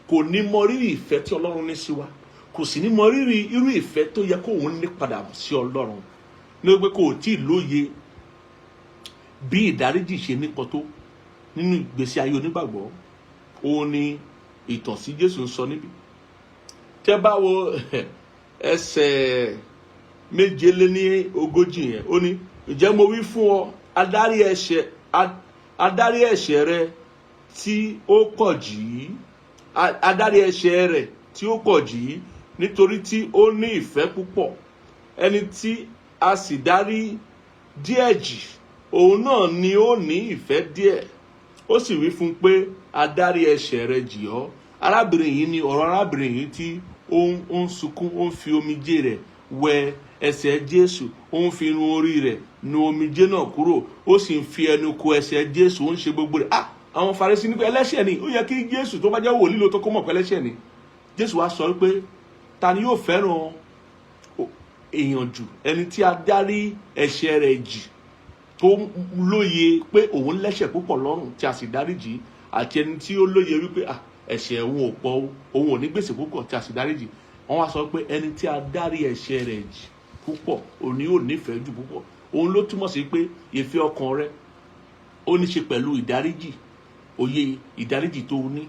S1: kò ní mọ rírì ìfẹ́ tí Ọlọ́run ní sí wa, kò sì ní mọ rírì irú ìfẹ́ tó yẹ kóun ní padà sí Ọlọ́run, ní pé kò tí ì lóye bí ìdáríjì ṣe nípọn tó nínú ìgbésí ayé onígbàgbọ́. Òun ni ìtàn sí Jésù ń sọ níbí. Tẹ́ bá wo ẹsẹ̀ 47 yẹn, ó ní, "Ǹjẹ́ mo wí fún ọ, adarí ẹ̀ṣẹ̀ rẹ tí ó pọ̀ jì í, adarí ẹ̀ṣẹ̀ rẹ̀ tí ó pọ̀ jì í, nítorí tí ó ní ìfẹ́ púpọ̀. Ẹni tí a sì dárí díẹ̀ jì, òun náà ni ó ní ìfẹ́ díẹ̀." Ó sì wí fún un pé, "Adarí ẹ̀ṣẹ̀ rẹ jì ọ́." Arábìnrin yìí ni ọ̀rọ̀ arábìnrin yìí tí ó ń sunkún, ó ń fi omijé rẹ̀ wẹ ẹsẹ̀ Jésù, ó ń fi irun orí rẹ̀ nu omijé náà kúrò, ó sì ń fi ẹnu kò ẹsẹ̀ Jésù, ó ń ṣe gbogbo rẹ̀. Ah, àwọn Farisí ní pé ẹlẹ́ṣẹ̀ ni. Ó yẹ kí Jésù, tó bá jẹ́ wòlíì ló tó, kó mọ̀ pé ẹlẹ́ṣẹ̀ ni. Jésù wá sọ pé ta ni yóò fẹ́ràn èèyàn jù? Ẹni tí a dárí ẹ̀ṣẹ̀ rẹ̀ jì, tó lóye pé òun lẹ́ṣẹ̀ púpọ̀ lọ́rùn tí a sì dáríjì, àti ẹni tí ó lóye wípé, ah, ẹ̀ṣẹ̀ òun ò pọ̀ o, òun ò ní gbèsè púpọ̀ tí a sì dáríjì. Wọ́n wá sọ pé ẹni tí a dárí ẹ̀ṣẹ̀ rẹ̀ jì púpọ̀, òun ni yóò nífẹ̀ẹ́ jù púpọ̀. Òun ló túmọ̀ sí pé ìfẹ́ ọkàn rẹ ó ní ṣe pẹ̀lú ìdáríjì, òye ìdáríjì tó o ní.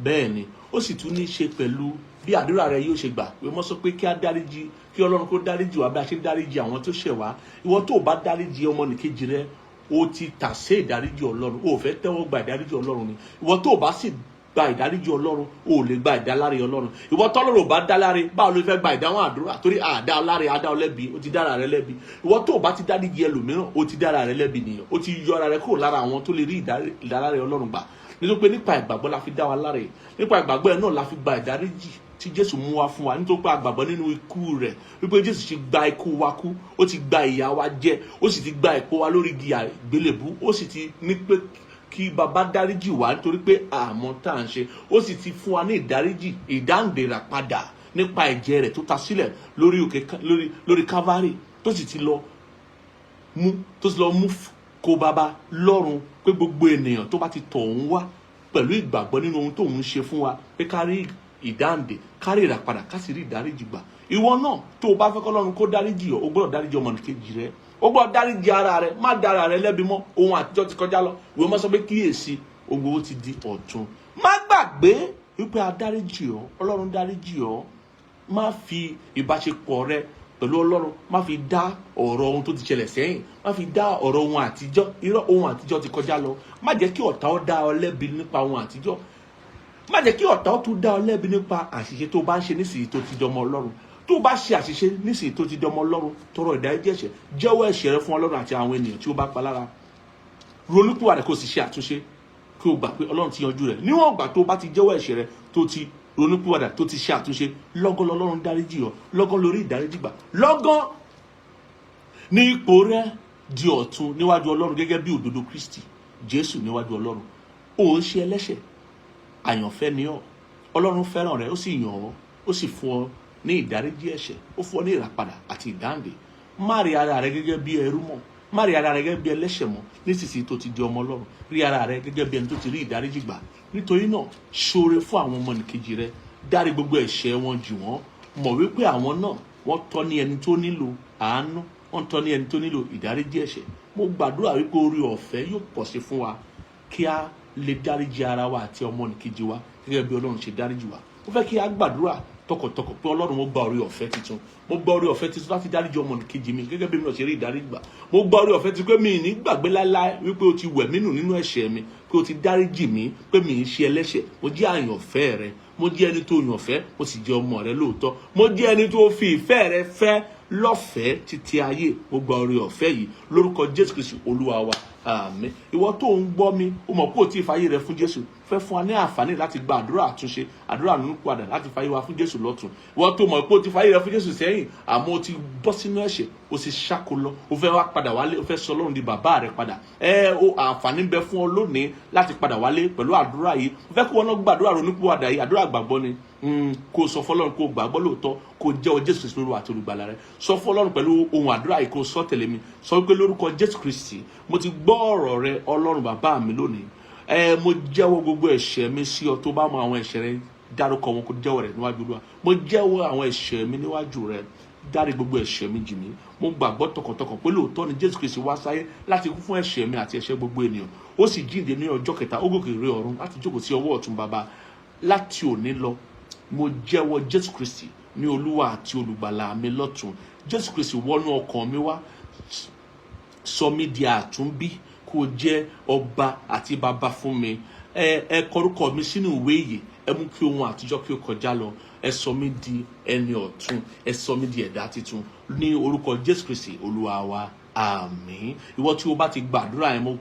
S1: Bẹ́ẹ̀ ni ó sì tún ní ṣe pẹ̀lú bí àdúrà rẹ yóò ṣe gbà. Pé wọ́n sọ pé kí á dáríjì, kí Ọlọ́run kó dáríjì wá bí a ṣe ń dáríjì àwọn tó ṣẹ̀ wá. Ìwọ tó o bá dáríjì ọmọnìkejì rẹ, o ti tà sí ìdáríjì Ọlọ́run, o ò fẹ́ tẹ́wọ́ gba ìdáríjì Ọlọ́run ni. Ìwọ tó o bá sì gba ìdáríjì Ọlọ́run, o ò lè gba ìdáláre Ọlọ́run. Ìwọ tọ́lọ́run ò bá dáláre, báwo ló fẹ́ gba ìdáhùn àdúrà? Torí àdá ọláre, àdá ọlẹ́bi, o ti dára rẹ lẹ́bi. Ìwọ tó o bá ti dáríjì ẹlòmíràn, o ti dára rẹ lẹ́bi nìyẹn, o ti yọ ara rẹ kúrò lára àwọn tó lè rí ìdáláre Ọlọ́run gbà, nítorí pé nípa ìgbàgbọ́ la fi dá wa láre. Nípa ìgbàgbọ́ ẹ̀ náà la fi gba ìdáríjì tí Jésù mú wá fún wa, nítorí pé a gbàgbọ́ nínú ikú rẹ̀, wípé Jésù ti gba ikú wa kú, ó ti gba ìyà wa jẹ, ó sì ti gba ìpò wa lórí igi àgbélébú, ó sì ti ní pé kí baba dáríjì wá nítorí pé àmọ́ tá à ń ṣe, ó sì ti fún wa ní ìdáríjì, ìdáǹdè, padà nípa ẹ̀jẹ̀ rẹ̀ tó ta sílẹ̀ lórí òkè, lórí Calvary, tó sì lọ mú kó baba lọ́run, pé gbogbo ènìyàn tó bá ti tọ̀ òun wá pẹ̀lú ìgbàgbọ́ nínú ohun tó ń ṣe fún wa, pé ká rí ìdáǹdè, ká rí ìràpadà, ká sì rí ìdáríjì gbà. Ìwọ náà tó o bá fẹ́ kọ́lọ́run kó dáríjì ọ́, o gbọ́dọ̀ dáríjì ọmọnìkejì rẹ, o gbọ́dọ̀ dáríjì ara rẹ. Má dára rẹ lẹ́bi mọ́. Ohun àtijọ́ ti kọjá lọ. Ìwé mọ́ sọ pé, "Kíyèsí, gbogbo ti di ọ̀tun." Má gbàgbé wípé a dáríjì ọ́, Ọlọ́run dáríjì ọ́. Má fi ìbáṣepọ̀ rẹ pẹ̀lú Ọlọ́run, má fi dá ọ̀rọ̀ ohun tó ti ṣẹlẹ̀ sẹ́yìn, má fi dá ọ̀rọ̀ ohun àtijọ́. Irọ́, ohun àtijọ́ ti kọjá lọ. Má jẹ́ kí ọ̀tá ó dá ọ lẹ́bi nípa ohun àtijọ́. Má jẹ́ kí ọ̀tá ó tún dá ọ lẹ́bi nípa àṣìṣe tó bá ń ṣe nísìnyí tó ti dọmọ Ọlọ́run. Tó bá ṣe àṣìṣe nísìnyí tó ti dọmọ Ọlọ́run, tọrọ ìdáríjì ẹ̀ṣẹ̀, jẹ́wọ́ ẹ̀ṣẹ̀ rẹ fún Ọlọ́run àti àwọn ènìyàn tí ó bá pa lára, ronúpìwàdà, kó o sì ṣe àtúnṣe, kí o gbà pé Ọlọ́run ti yanjú rẹ̀. Níwọ̀n ìgbà tó bá ti jẹ́wọ́ ẹ̀ṣẹ̀ rẹ, tó ti ronúpìwàdà, tó ti ṣe àtúnṣe, lọ́gán lọ́lọ́run dáríjì ọ́, lọ́gán lórí ìdáríjì gbà, lọ́gán ní ipò rẹ di ọ̀tun níwájú Ọlọ́run gẹ́gẹ́ bí òdodo Kristi Jésù níwájú Ọlọ́run. Ó ń ṣe ẹlẹ́ṣẹ̀, àyànfẹ́ ni ọ́. Ọlọ́run fẹ́ràn rẹ, ó sì yàn ọ́, ó sì fún ọ ní ìdáríjì ẹ̀ṣẹ̀, ó fún ọ ní ìràpadà àti ìdáǹdè. Má rí ara rẹ gẹ́gẹ́ bí ẹrú mọ́, má rí ara rẹ gẹ́gẹ́ bí ẹlẹ́ṣẹ̀ mọ́. Nísinsìnyí tó ti di ọmọ Ọlọ́run, rí ara rẹ gẹ́gẹ́ bí ẹni tó ti rí ìdáríjì gbà. Nítorí náà, ṣoore fún àwọn ọmọnìkejì rẹ, dárí gbogbo ẹ̀ṣẹ̀ wọn jì wọ́n. Mọ̀ wípé àwọn náà, wọ́n tọ́ ní ẹni tó nílò àánú, wọ́n tọ́ ní ẹni tó nílò ìdáríjì ẹ̀ṣẹ̀. Mo gbàdúrà wípé oore ọ̀fẹ́ yóò pọ̀ sí fún wa kí a lè dáríjì ara wa àti ọmọnìkejì wa gẹ́gẹ́ bí Ọlọ́run ṣe dáríjì wa. Mo fẹ́ kí a gbàdúrà. tọkàntọkàn pé, Ọlọ́run, mo gba orí ọ̀fẹ́ tuntun, mo gba orí ọ̀fẹ́ tuntun láti dáríjì ọmọnìkejì mi gẹ́gẹ́ bí mi náà ṣe rí ìdáríjì gbà. Mo gba orí ọ̀fẹ́ tuntun pé mi ì ní gbàgbé láéláé wípé o ti wẹ̀ mí nù nínú ẹ̀ṣẹ̀ mi, pé o ti dáríjì mi, pé mi ì ṣe ẹlẹ́ṣẹ̀. Mo jẹ́ àyànfẹ́ rẹ, mo jẹ́ ẹni tó yànfẹ́, mo sì jẹ́ ọmọ rẹ lóòótọ́. Mo jẹ́ ẹni tó fi ìfẹ́ rẹ fẹ́ lọ́fẹ̀ẹ́ títí ayé. Mo gba orí ọ̀fẹ́ yìí lórúkọ Jésù Kristi Olúwa wa, àmín. Ìwọ tó ń gbọ́ mi, o mọ̀ pé o ti fàyè rẹ fún Jésù, fẹ́ fún wa ní àǹfààní láti gba àdúrà àtúnṣe, àdúrà nínú padà, láti fàyè wa fún Jésù lọ́tun. Ìwọ tó mọ̀ pé o ti fàyè rẹ fún Jésù sẹ́yìn, àmọ́ o ti bọ́ sínú ẹ̀ṣẹ̀, o sì ṣáko lọ, o fẹ́ wá padà wálé, o fẹ́ sọ Ọlọ́run di bàbá rẹ padà, ẹ o àǹfààní ń bẹ fún ọ lónìí láti padà wálé pẹ̀lú àdúrà yìí. O fẹ́ kí wọn náà gbàdúrà ronúpìwàdà yìí. Àdúrà gbàgbọ́ ni. Kó o sọ fọlọ́run kó o gbàgbọ́ lóòótọ́, kó o jẹ́wọ́ Jésù Kristi lóru àti olùgbàlà rẹ. Sọ fọlọ́run pẹ̀lú ohun àdúrà yìí, kó o sọ tẹ̀lé mi. Sọ wípé, "Lórúkọ Jésù Kristi, mo ti gbọ́ ọ̀rọ̀ rẹ, Ọlọ́run bàbá mi, lónìí. Ẹ mo jẹ́wọ́ gbogbo ẹ̀ṣẹ̀ mi sí ọ." Tó bá mọ àwọn ẹ̀ṣẹ̀ rẹ, dárúkọ wọn, kó jẹ́wọ́ rẹ̀ níwájú Olúwa. "Mo jẹ́wọ́ àwọn ẹ̀ṣẹ̀ mi níwájú rẹ. Dárí gbogbo ẹ̀ṣẹ̀ mi jì mí. Mo gbàgbọ́ tọkàntọkàn pé lóòótọ́ ni Jésù Kristi wá sáyé láti kú fún ẹ̀ṣẹ̀ mi àti ẹ̀ṣẹ̀ gbogbo ènìyàn. Ó sì jíǹde ní ọjọ́ kẹta, ó gòkè re ọ̀run láti jókòó sí ọwọ́ ọ̀tún Bàbá. Láti òní lọ, mo jẹ́wọ́ Jésù Kristi ní Olúwa àti olùgbàlà mi lọ́tun. Jésù Kristi, wọnú ọkàn mi wá, sọ mí di àtúnbí, kó o jẹ́ ọba àti bàbá fún mi. Ẹ kọrúkọ mi sínú ìwé ìyè. Ẹ mú kí ohun àtijọ́ kí ó kọjá lọ. Ẹ sọ mí di ẹni ọ̀tun, ẹ sọ mí di ẹ̀dá tuntun, ní orúkọ Jésù Kristi Olúwa wa, àmín." Ìwọ tí o bá ti gbàdúrà yẹn, mo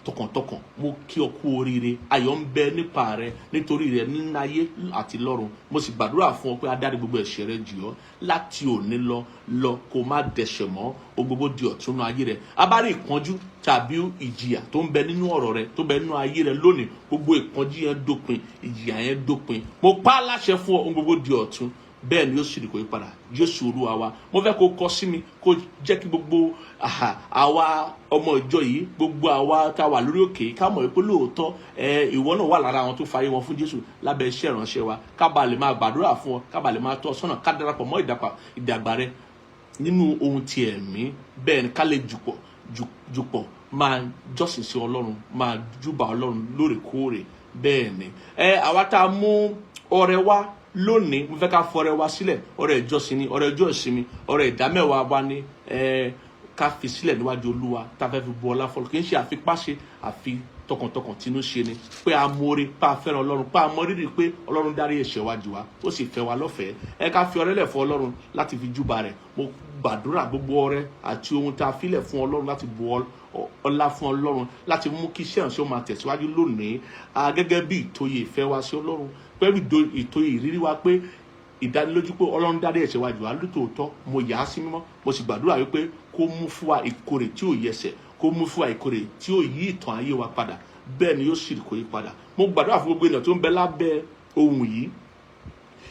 S1: tọkàntọkàn mo kí ọ kú oríire. Ayọ̀ ń bẹ nípa rẹ, nítorí rẹ, nínú ayé àti lọ́run. Mo sì gbàdúrà fún ọ pé a dárí gbogbo ẹ̀ṣẹ̀ rẹ jì ọ́. Láti òní lọ lọ, kó má dẹ̀ṣẹ̀ mọ́. O gbogbo di ọ̀tún nínú ayé rẹ. Abárí ìpọ́njú tàbí ìjìyà tó ń bẹ nínú ọ̀rọ̀ rẹ, tó ń bẹ nínú ayé rẹ lónìí, gbogbo ìpọ́njú yẹn dópin, ìjìyà yẹn dópin. Mo pa á láṣẹ fún ọ, ohun gbogbo di ọ̀tún. Bẹ́ẹ̀ ni ó sì rí, kò yí padà, Jésù Olúwa wa. Mo fẹ́ kó kọ sí mi, kó jẹ́ kí gbogbo àwa ọmọ ìjọ yìí, gbogbo àwa tá a wà lórí òkè, ká mọ̀ pé lóòótọ́ ẹ ìwọ náà wà lára àwọn tó fayé wọn fún Jésù lábẹ́ iṣẹ́ ìránṣẹ́ wa, ká bàa lè máa gbàdúrà fún ọ, ká bàa lè máa tọ́ ọ sọ́nà, ká darapọ̀ mọ́ ìdàgbà rẹ nínú ohun ti ẹ̀mí. Bẹ́ẹ̀ ni, ká lè jùpọ̀ máa jọ́sìn sí Ọlọ́run, máa júbà Ọlọ́run lóòrèkóòrè. Bẹ́ẹ̀ ni, ẹ àwa tá a mú ọrẹ wá lónìí, mo fẹ́ ká fọrẹ wá sílẹ̀. Ọrẹ ìjọsìn ni, ọrẹ ọjọ́ ìsinmi, ọrẹ ìdámẹ́wàá wa ni ẹ ká fi sílẹ̀ níwájú Olúwa, tá a fẹ́ fi bu ọlá fọlọ́. Kì í ṣe àfipáṣe, àfi tọkàntọkàn tinú ṣe ni, pé a mọ̀ọ́rẹ́, pé a fẹ́ràn Ọlọ́run, pé a mọ rírì pé Ọlọ́run dárí ẹ̀ṣẹ̀ wa jì wá, ó sì fẹ́ wa lọ́fẹ̀ẹ́. Ẹ ká fi ọrẹ lẹ̀ fún Ọlọ́run láti fi júbà rẹ̀. Mo gbàdúrà, gbogbo ọrẹ àti ohun tá a filẹ̀ fún Ọlọ́run láti bu ọlá fún Ọlọ́run, láti mú kí iṣẹ́ ìránṣẹ́ ó máa tẹ̀síwájú lónìí, gẹ́gẹ́ bí ìtòyè ìfẹ́ wa sí Ọlọ́run, pẹ̀lú ìtòyè ìrírí wa, pé ìdánilójú pé Ọlọ́run dárí ẹ̀ṣẹ̀ wa jì wá lótòótọ́, mo yà á sí mímọ́. Mo sì gbàdúrà wípé kó mú fún wa ìkórè tí ò yẹsẹ̀, kó mú fún wa ìkórè tí ò yí ìtàn ayé wa padà. Bẹ́ẹ̀ ni yóò sì kó yí padà. Mo gbàdúrà fún gbogbo ènìyàn tó ń bẹ lábẹ́ ohun yìí,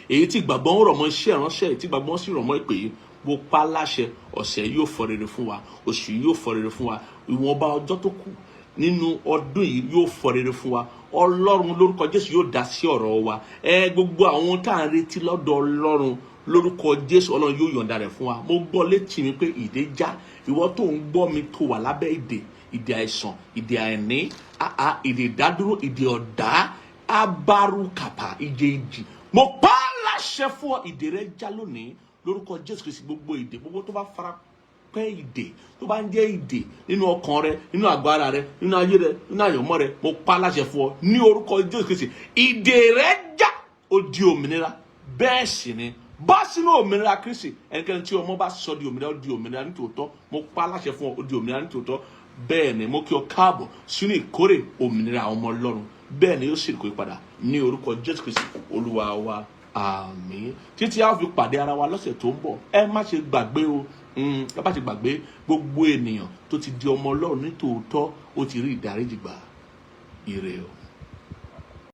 S1: èyí tí ìgbàgbọ́ ń rọ̀ mọ́ iṣẹ́ ìránṣẹ́, èyí tí ìgbàgbọ́ sì rọ̀ mọ́ ìpè yìí. Mo pa láṣẹ, ọ̀sẹ̀ yóò fọ rere fún wa, oṣù yóò fọ rere fún wa, ìwọ̀nba ọjọ́ tó kù nínú ọdún yìí yóò fọ rere fún wa. Ọlọ́run, lórúkọ Jésù, yóò dá sí ọ̀rọ̀ wa. Ẹ gbogbo àwọn tá à ń retí lọ́dọ̀ Ọlọ́run, lórúkọ Jésù, Ọlọ́run yóò yọ̀ǹda rẹ̀ fún wa. Mo gbọ́ létí mi pé ìdè já. Ìwọ tó ń gbọ́ mi, tó wà lábẹ́ ìdè, ìdè àìsàn, ìdè àìní, ìdè ìdádúró, ìdè ọ̀dá, abarukapa, ìdè ìjì, mo pa á láṣẹ fún ọ, ìdè rẹ já lónìí lórúkọ Jésù Kristi. Gbogbo ìdè gbogbo tó bá fara pẹ́ ìdè, tó bá ń jẹ́ ìdè nínú ọkàn rẹ, nínú àgọ́ ara rẹ, nínú ayé rẹ, nínú àyànmọ́ rẹ, mo pa á láṣẹ fún ọ ní orúkọ Jésù Kristi, ìdè rẹ já, ó di òmìnira. Bẹ́ẹ̀ sì ni, bọ́ sínú òmìnira Kristi. Ẹnikẹ́ni tí ọmọ bá sọ di òmìnira, ó di òmìnira nítòótọ́. Mo pa á láṣẹ fún ọ, ó di òmìnira nítòótọ́. Bẹ́ẹ̀ ni, mo kí ọ káàbọ̀ sínú ìkórè òmìnira àwọn ọmọ Ọlọ́run. Bẹ́ẹ̀ ni yóò sì kó padà ní orúkọ Jésù Kristi Olúwa wa, àmín. Títí a fi pàdé ara wa lọ́sẹ̀ tó ń bọ̀, ẹ má ṣe gbàgbé o, ẹ má ṣe gbàgbé, gbogbo ènìyàn tó ti di ọmọ Ọlọ́run nítòótọ́, ó ti rí ìdáríjì gbà. Ire o.